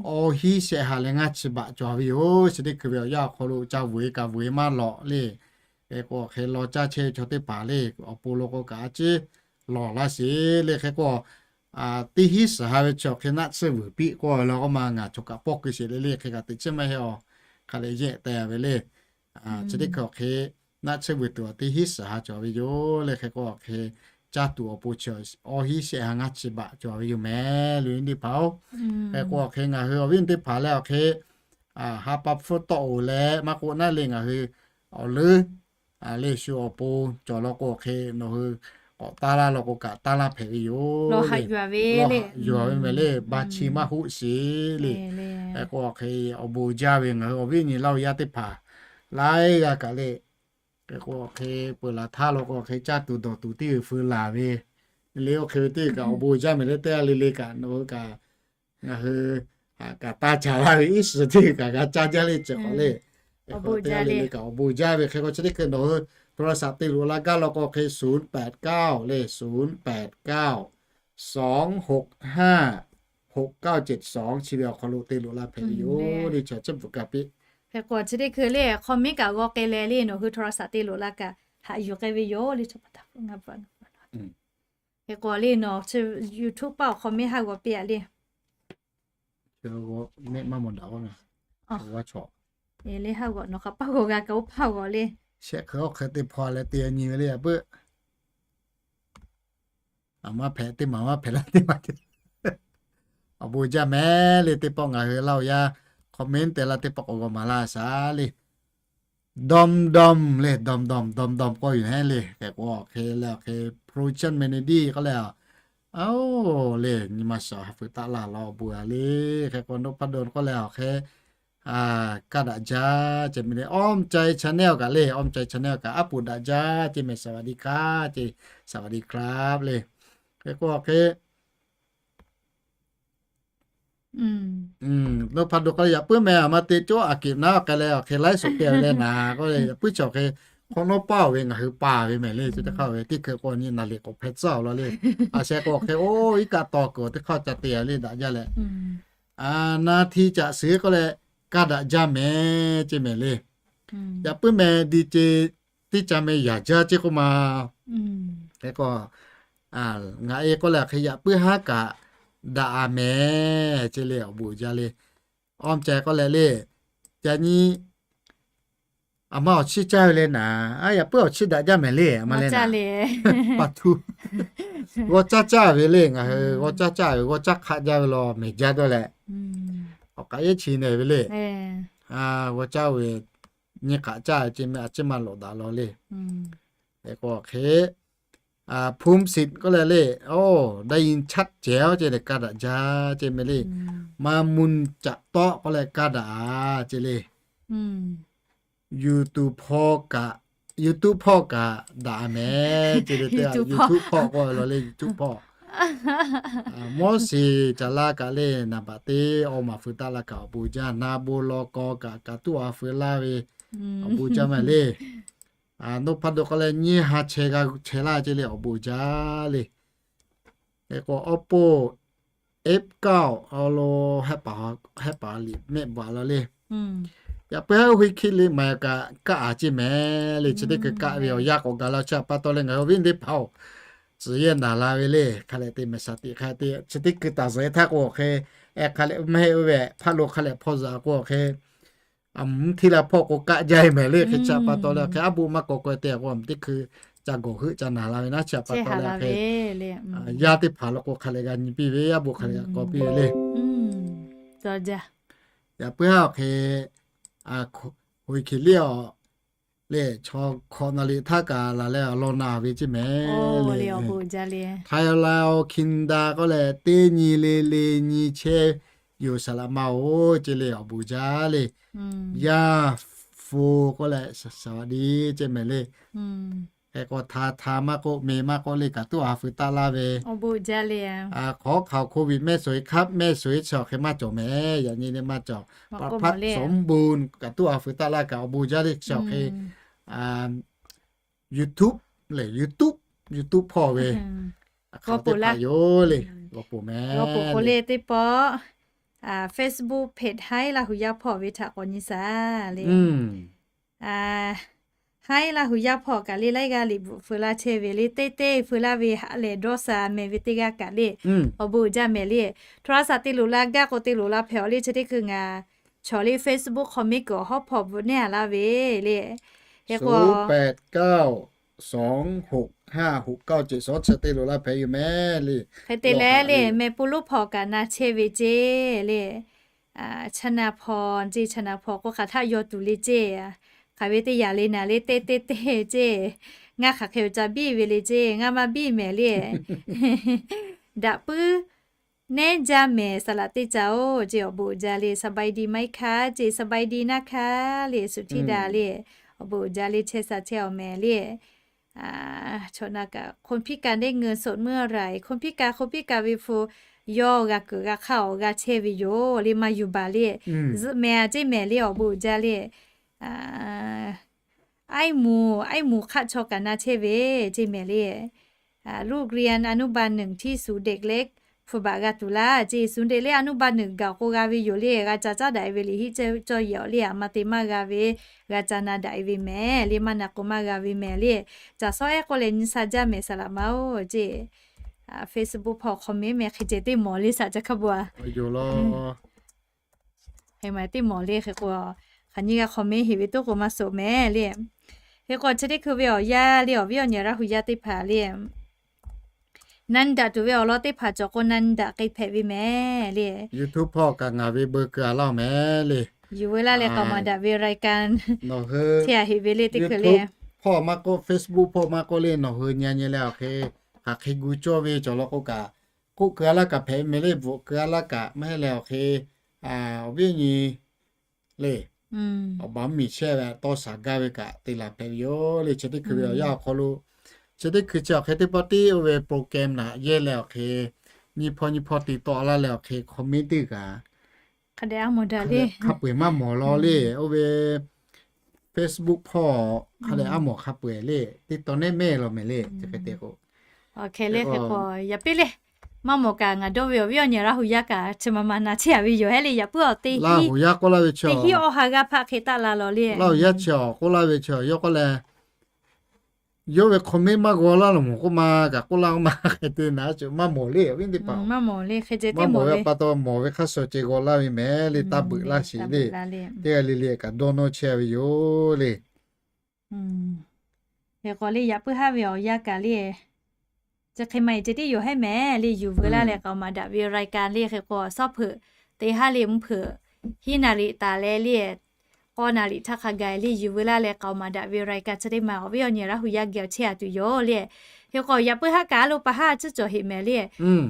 Awˬ hiˉ shehˆ ha leh ngaˇ chi baꞈ cawˬ ve yoˬ. Chi teˇ hkui ve awˬ yanˇ awˬ hk'aw lo ca vuiˬ e kaꞈ vuiˬ e maˇ lawꞈ le. Hk'e k'o awˬ hk'e law caˇ chehˇ ve chaw teˇ hpaˍ le awˬ pon lo k'o kaꞈ a ciˉ lawˬ laˇ sheˍ le. Hk'e k'o, teˇ hinˉ shiˍ ha ve chi awˬ hk'e naˆ tsuhˇ vuiˬ piˇ k'oˆ a law k'o ma ngaˬ chaw kaꞈ pawˆ keu sheˍ le le hk'e kaꞈ teꞈ chiˉ maˇ heˆ a. Hk'a leh yehˆ teh ve le. Chi teˇ hkui awˬ hk'e naˆ tsuhˇ vuiˬ tuˬ a teˇ hinˉ shiˍ ha cawˬ ve yoˬ le. Hk'e k'o awˬ hk'e caˇ tuˬ awˬ pon chi awˬ hiˉ shehˆ ha ngaˇ chi baꞈ cawˬ ve yoˬ mehˍ le teˇ hpaˍ-oˬ. Hk'e k'o awˬ hk'e ngaˬ hui awˬ viˉ teˇ hpaˍ leh awˬ hk'e ha pa hpfuhˇ tawˆ oˬ leh maˇ k'oˆ naˉ le ngaˬ hui awˬ leuˉ le shu awˬ pon cawˬ law k'o awˬ hk'e nawˬ hui k'awꞈ taˇ laˇ law k'o kaꞈ taˇ laˇ hpehꞈ ve yoˬ le. Yuˬ ve mehˍ le ba chi maˇ hoˆ sheˍ le. Hk'e k'o awˬ hk'e awˬ bon jaˇ ve ngaˬ hui awˬ viˉ nyi Laˇ huˍ yaˇ teˇ hpaˍ laiˉ g'aˇ kaꞈ le. Hk'e k'o awˬ hk'e peuˬ laˬ htaˇ law k'o awˬ hk'e caˇ tuˬ dawˬ tuˬ teˇ g'uiˬ feu laˬ ve le. Oˇ hk'e ve teˇ g'uiˬ kaꞈ awˬ bon jaˇ mehˍ le teˇ g'aˇ le le kaꞈ nawˬ hui kaꞈ ngaˬ hui kaꞈ taˇ caˍ laˇ ve iˉ shiˍ teˇ g'uiˬ kaꞈ g'a caˇ jaˇ le ceˬ k'awꞈ le. Hk'e k'o teˇ g'aˇ le le kaꞈ awˬ bon jaˇ ve hk'e k'o chi teˇ hkui nawˬ hui โทรศัพท์ te loꞈ la gaˇ law k'o hk'e ศูนย์แปดเก้า le ศูนย์แปดเก้า สองหกห้า หกเก้าเจ็ดสอง chi ve awˬ hk'aw lo te loꞈ la hpehꞈ ve yoˬ le. Chaw chi bvuhꞈ kaꞈ piˇ. Hk'e k'o chi teˇ hkui le comment kaꞈ g'aw k'ai leh le, nawˬ hui โทรศัพท์ te loꞈ la kaꞈ haꞈ yuˬ k'ai ve yoˬ le. Hk'e k'o le nawˬ YouTube paˇ awˬ comment haˉ g'aw piˇ-a le. Mehˆ maˇ mawˬ daꞈ-oˬ. Haˉ g'aw nawˬ hk'a paˇ g'aw g'a kaꞈ oˇ hpaˇ g'aw le. Shehˆ hk'e oˇ hk'e te hpaw leh te nyi ve le, a puiˉ. A maˇ hpehꞈ teˇ maˬ maˇ hpehꞈ la teˇ maˬ te. Awˬ bon jaˇ mehˍ le. Teˇ pawˆ ngaˬ hui Laˇ huˍ yaˇ comment te laˇ teˇ pawˆ k'awꞈ g'aw maˍ laˇ shaˍ le. Dawˇ dawˇ le, dawˇ dawˇ dawˇ dawˇ k'oˆ yoˬ heˉ le. Hk'e k'o hk'e le, awˬ hk'e โปรดักชั่น แมเนเจอร์ k'oˆ leh, aˬ, le nyi ma shaˍ ha feu taˆ laˇ law awˬ bon a le. Hk'e k'o นพดล k'oˆ leh awˬ hk'e กระดาษ jaˇ ce mehˍ le. อ้อมใจ channel kaꞈ le, อ้อมใจ channel kaꞈ aˉ poꞈ daꞈ jaˇ ce mehˍ, สวัสดีครับ ce, สวัสดีครับ le. Hk'e k'o awˬ hk'e นพดล k'oˆ leh yaꞈ puiˉ mehˍ, a ma te cawˇ aꞈ keꞈ naˉ k'ai leh awˬ hk'e ไลฟ์สด te ve le naˍ k'oˆ leh, yaꞈ puiˉ chi awˬ hk'e hk'awꞈ nawˉ paˇ ve ngaˬ hui paˍ ve mehˍ le. Chi teˇ hk'aˇ ve teˇ hkui k'o nyi naˍ liꞈ k'awꞈ hpeh tcuhˉ awˬ law le. A sheh k'o awˬ hk'e oˇ iˉ kaˆ taw kuiˬ teˇ hk'aˇ ca te le daꞈ jaˇ leh, a, naˍ hti caꞈ suhˍ k'oˆ leh กระดาษ jaˇ mehˍ ce mehˍ le. Yaꞈ puiˉ mehˍ di ce teˇ ca meh yaˍ jaˇ ce k'oˆ ma. Hk'e k'o ngaˬ e k'oˆ leh hk'e yaꞈ puiˉ haˉ kaꞈ daꞈ a mehˍ ce le, awˬ bon jaˇ le. อ้อมใจ k'oˆ leh le, ca nyi a ma awˬ chiˇ caˇ ve le naˍ, a yaꞈ puiˉ awˬ chiˇ daꞈ jaˇ mehˍ le, a ma le naˍ. Pa tu g'aw caˇ caˇ ve le, ngaˬ hui g'aw caˇ caˇ ve, g'aw caˇ hk'aˆ jaˇ ve law mehˍ jaˇ dawˇ leh, awˬ k'aꞈ yeˉ chi nehˬ ve le. G'aw caˇ ve nyi hk'aꞈ caˇ ve ce mehˍ, a ciˉ maˇ lawꞈ daꞈ law le. Hk'e k'o hk'e ภูมิสิทธิ์ k'oˆ leh le, ได้ยินชัดแจ๋ว ce leh กระดาษ jaˇ ce mehˍ le. มามุน caꞈ tawˆ k'oˆ leh กระดาษ a ce le. YouTube hpawˇ kaꞈ, YouTube hpawˇ kaꞈ daꞈ mehˍ ce le. Teˇ YouTube hpawˇ k'oˆ law le, YouTube hpawˇ. Mawˇ shiˍ caˍ laˇ kaꞈ le, naˍ baꞈ teˇ awˬ maˍ feu taˆ laˇ kaꞈ awˬ bon jaˇ. Na bon law kaw kaꞈ kaꞈ tuˉ a feu laˇ ve awˬ bon jaˇ mehˍ le. นพดล k'oˆ leh nyiˇ ha chehˇ g'a chehˇ laˇ ce le, awˬ bon jaˇ le. Hk'e k'o Oppo F เก้า awˬ lo hehˆ paˍ liꞈ mehˆ bvuhꞈ law le. Yaꞈ puiˉ haˉ hui hkiˆ le maˍ kaꞈ kaˆ a ce mehˍ le. Chi teˇ hkui kaˆ ve awˬ yanˇ k'awꞈ gaˬ la chi a pa taw leh ngaˬ hui awˬ viˉ teˇ hpaˍ-oˬ, tcuh yehˇ naˍ la ve le. Hk'a leh te mehˍ shaˍ tiꞈ hk'a te chi teˇ hkui taˍ zuhꞈ e htaˇ k'o awˬ hk'e, hk'a leh mehˆ oˇ ve hpaˇ lo hk'a leh hpawˇ zuhꞈ k'o awˬ hk'e, a mvuhˇ htiˇ la hpawˇ k'o kaˆ jaˇ e mehˍ le. Hk'e chi a pa taw leh hk'e aˉ boˆ maˇ k'awꞈ k'oꞈ e te k'o, a mvuhˇ teˇ hkui ca gawˬ heuˆ ca naˍ la ve naˉ. Chi a pa taw leh hk'e yaˇ teˇ hpaˍ lo k'o hk'a leh g'a nyi piˇ ve, aˉ boˆ hk'a leh g'a k'awꞈ piˇ ve le. Yaꞈ puiˉ haˉ awˬ hk'e, a, คุยเขต liˇ awˬ le, chaw hkawꞈ naˍ liꞈ htaˇ kaꞈ laˬ leh awˬ lawn na ve ce mehˍ le. Thailand Kinda k'oˆ leh teˇ nyi le le nyi chehˇ yoˬ saˍ laꞈ ma-oˬ ce le, awˬ bon jaˇ le. Yaˇ Fu k'oˆ leh สวัสดี ce mehˍ le. Hk'e k'o hta hta maˇ k'oˆ meh maˇ k'oˆ le kaꞈ tuˉ a feu taˆ laˇ ve. Hk'awꞈ hk'aoˍ โควิด mehˆ suhˍ e hk'aˆ mehˆ suhˍ e chi awˬ hk'e maˇ cawˬ mehˍ. Yaꞈ nyi le maˇ cawˬ. Paˍ hpaˆ สมบูรณ์ kaꞈ tuˉ a feu taˆ laˇ kaꞈ awˬ bon jaˇ le. Chi awˬ hk'e YouTube lehˬ YouTube, YouTube hpawˇ ve hk'aˬ teˇ hpaˍ yoˬ le. G'aw poˬ mehˍ le. Teˇ pawˆ Facebook page Haiˉ Laˇ huˍ yaˇ hpawˇ ve htaꞈ k'awꞈ nyi shaˍ le. Haiˉ Laˇ huˍ yaˇ hpawˇ kaꞈ le laiˉ g'aˇ liꞈ bvuhꞈ feu laˇ chehˇ ve le, teˇ teˇ feu laˇ ve haꞈ lehˬ dawˇ sha mehˍ ve teˇ g'aˇ kaꞈ le, awˬ bon jaˇ mehˍ le. โทรศัพท์ te loꞈ la gaˇ k'o te loꞈ la hpehꞈ awˬ le. Chi teˇ hkui ngaˬ chaw le Facebook comment kuiˬ awˬ hawˉ hpawˇ bvuhꞈ neˉ a laˇ ve le. Hk'e k'o ศูนย์แปดเก้า สองหกห้า หกเก้าเจ็ดสอง chi te loꞈ la hpehꞈ yoˬ mehˍ le. Hk'e te leh le meh pu lonˉ hpawˇ kaꞈ na chehˇ ve ce le. Chaˇ na hpawˇ ce, chaˇ na hpawˇ k'o hk'aˬ htaˇ yaw tuˬ le ce. Hk'aˬ ve teˇ yanˇ le naˍ le teˇ teˇ teˇ ce. Ngaˬ hk'aˬ hk'e ca biˇ ve le ce, ngaˬ maˇ biˇ mehˍ le. Daꞈ puiˉ nehˉ jaˇ mehˍ saˍ laꞈ teˇ ca-oˬ ce, awˬ bon jaˇ le. สบายดีไหมคะ ce, สบายดีนะคะ le, สุทธิดา le, awˬ bon jaˇ le, chehˇ sha chehˇ awˬ mehˍ le. Chaw na kaꞈ คนพิการได้เงินสดเมื่อไหร่ คนพิการ คนพิการ ve hpu yawˇ g'a kuiˬ g'a hk'aˇ awˬ g'a chehˇ ve yoˬ le, maˇ yuˬ baˬ le. Zuhꞈ mehˍ a ceˇ mehˍ le, awˬ bon jaˇ le. Aiˉ muˍ, aiˉ muˍ hk'aˆ chaw kaꞈ na chehˇ ve ceˇ mehˍ le. โรงเรียนอนุบาลหนึ่งที่ศูนย์เด็กเล็ก hpu baꞈ g'a tuˬ laˇ ceˇ. ศูนย์เด็กเล็กอนุบาลหนึ่ง gaˬ k'o g'a ve yoˬ le. G'a ca caˉ daꞈ e ve liꞈ hiˆ cawˇ yehˬ awˬ le, aˬ ma te maˇ g'a ve, g'a ca na daꞈ e ve mehˍ le. Maˇ na k'o maˇ g'a ve mehˍ le. Caˬ sawˉ ehˉ k'oˆ leh nyi sha jaˇ mehˍ saˍ laꞈ ma-oˬ ceˇ. Facebook hpawˇ comment mehˍ hk'e ceh teˇ mawˬ le saˍ ca hkaˇ bon a. Hk'e ma teˇ mawˬ le hk'e k'o, hk'aˬ nyi g'a comment heˍ ve toˉ k'o maˇ suh mehˍ le. Hk'e k'o chi teˇ hkui ve awˬ yanˇ le, awˬ viˉ awˬ nyi Laˇ hu yaˇ teˇ hpaˍ le, na daꞈ tuˬ ve awˬ lawn teˇ hpaˍ cawˬ k'o na daꞈ k'ai hpehꞈ ve mehˍ le. YouTube hpawˇ kaꞈ ngaˬ ve beu keu a laˇ mehˍ le. Yuˬ veu laˇ leh k'aoˍ maˍ daꞈ ve รายการ nawˬ hui teˇ a heˍ ve le teˇ hkui le. YouTube hpawˇ maˇ k'oˆ, Facebook hpawˇ maˇ k'oˆ le, nawˬ hui nyi nyi leh awˬ hk'e hk'aˬ hk'e gu cawˇ ve cawˬ law k'o kaꞈ, k'oˆ keu a laˇ kaꞈ hpehꞈ mehˍ le, bvuhꞈ keu a laˇ kaꞈ maˇ heˆ leh awˬ hk'e, awˬ viˉ awˬ nyi le, awˬ baˬ mvuhˇ miˬ chehˇ ve tawˇ shaˍ gaˇ ve kaꞈ te laˬ hpehꞈ ve yoˬ le. Chi teˇ hkui ve awˬ yanˇ awˬ hk'aw lo, chi teˇ hkui chi awˬ hk'e teˇ pawˆ tiˉ oˇ ve program naꞈ yehˇ leh awˬ hk'e, nyi hpawˇ nyi hpawˇ te tawˆ laˇ leh awˬ hk'e comment teˇ g'aˇ hk'a dehꞈ a mawˬ daꞈ le, hk'a peu-eˬ maˇ mawˬ law le. Oˇ ve Facebook hpawˇ hk'a dehꞈ a mawˬ hk'a peu-eˬ le, teˇ taw nehˉ mehˇ law mehˍ le. Chi hk'e te k'o, hk'e le hk'e k'o, yaꞈ piˇ le, maˇ mawˬ kaꞈ ngaˬ dawˇ ve awˬ viˉ awˬ nyi Laˇ hu yaˇ kaꞈ chi ma ma na chehˇ a ve yoˬ hehˉ le. Yaꞈ puiˉ awˬ teˇ hiˆ, Laˇ hu yaˇ k'oˆ laˇ ve chi, teˇ hiˆ awˬ ha g'aˇ hpaˆ hk'e taˆ la law le. Laˇ hu yaˇ chi awˬ k'oˆ laˇ ve chi yawˇ k'oˆ leh, yawˇ ve comment maˇ g'aw laˇ law mawˬ k'oˆ ma kaꞈ k'oˆ laˇ k'oˆ ma hk'e te na, maˇ mawˬ le awˬ viˉ teˇ hpaˍ. Maˇ mawˬ ve pa taw mawˬ ve hk'a shuˍ ceh g'aw laˇ ve mehˍ le, taˇ beuꞈ laˇ sheˍ le. Teˇ g'aˇ le le kaꞈ dawˇ nawˇ chehˇ a ve yoˬ le. Hk'e k'o le yaꞈ puiˉ haˉ ve awˬ yanˇ kaꞈ le, chi hk'e ma eˬ ceh tiˉ yoˬ hehˉ mehˍ le. Yuˬ veu laˇ leh k'aoˍ maˍ daꞈ ve รายการ le hk'e k'o, sawˉ hpeuꞈ teˇ haˉ le mvuhˇ hpeuꞈ hiˉ naˍ riˍ taˍ leh le, k'awˇ naˍ riˍ htaˇ hk'a gaˬ le yuˬ veu laˇ leh k'aoˍ maˍ daꞈ ve รายการ chi teˇ ma awˬ viˉ awˬ nyi Laˇ hu yaˇ geh awˬ chehˇ a tuˬ yoˬ le. Hk'e k'o yaꞈ puiˉ haˉ kaꞈ a lo pa haˉ a ciˉ cawˬ heꞈ mehˍ le.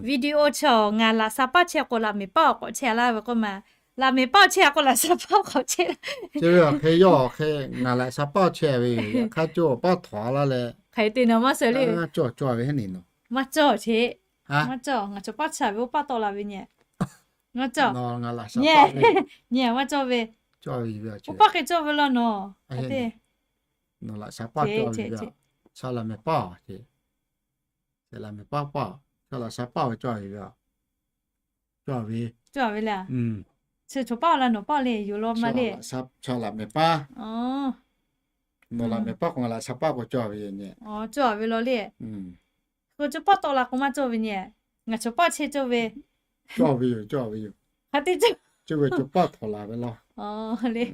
Video chi awˬ ngaˬ laꞈ sha paˇ chehˇ k'o laꞈ mehˍ paˇ awˬ k'awꞈ chehˇ a laˇ ve k'oˆ ma, laꞈ mehˍ paˇ awˬ chehˇ a k'o laꞈ sha paˇ awˬ k'awꞈ chehˇ la. Chi ve awˬ hk'e yawˇ awˬ hk'e ngaˬ laꞈ sha paˇ awˬ chehˇ ve yoˬ. Yaꞈ hk'aˇ cawˇ paˇ htawnˍ a laˇ leh, hk'aˬ hk'e te na maˇ suh le. Cawˇ cawˇ ve heˉ ne nawˬ, maˇ cawˇ cheˇ. Maˇ cawˇ, ngaˬ cawˬ paˇ chehˇ ve oˇ paˇ tawˆ la ve nyi. Maˇ cawˇ. Nyi, maˇ cawˇ ve. Oˇ paˇ hk'e cawˇ ve law nawˬ. Nawˬ laꞈ sha paˇ cawˇ ve, laꞈ mehˍ paˇ, laꞈ mehˍ paˇ paˇ, laꞈ sha paˇ ve cawˇ ve, cawˇ ve le. Chi cawˬ paˇ la nawˬ paˇ le yoˬ law ma le. Chaw laꞈ mehˍ paˇ. Nawˬ laꞈ mehˍ paˇ k'o ngaˬ laꞈ sha paˇ k'o cawˇ ve yoˬ nyi. Cawˇ ve law le. K'o cawˇ paˇ tawˆ la k'o maˇ cawˇ ve nyi. Ngaˬ cawˬ paˇ chehˇ cawˇ ve. Cawˇ ve yoˬ, cawˇ ve yoˬ. Hk'aˬ hk'e te cawˇ, cawˇ ve cawˬ paˇ htawnˍ la ve law. Le,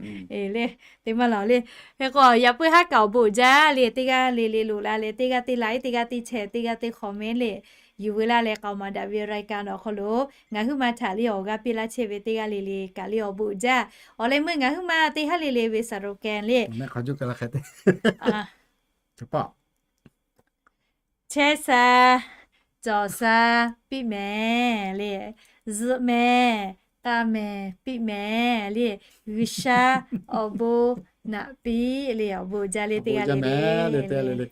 te maˇ la le. Hk'e k'o yaꞈ puiˉ haˉ kaꞈ awˬ bon jaˇ le. Teˇ g'aˇ le le loꞈ la leh teˇ g'aˇ te like, teˇ g'aˇ te share, teˇ g'aˇ te comment le, yuˬ veu laˇ leh k'aoˍ maˍ daꞈ ve รายการ awˬ hk'aw lo ngaˬ huiˉ ma htaꞈ le awˬ g'aˇ piˇ laˇ chehˇ ve teˇ g'aˇ le le kaꞈ le awˬ bon jaˇ. Awˬ leh meuˇ ngaˬ huiˉ ma teˇ haˉ le le ve สโลแกน le, chehˇ sha, cawˬ sha, piˇ mehˍ le, zuhꞈ mehˍ, k'a mehˍ, piˇ mehˍ le, G'uiˬsha awˬ bon naꞈ piˇ le, awˬ bon jaˇ le teˇ g'aˇ le le.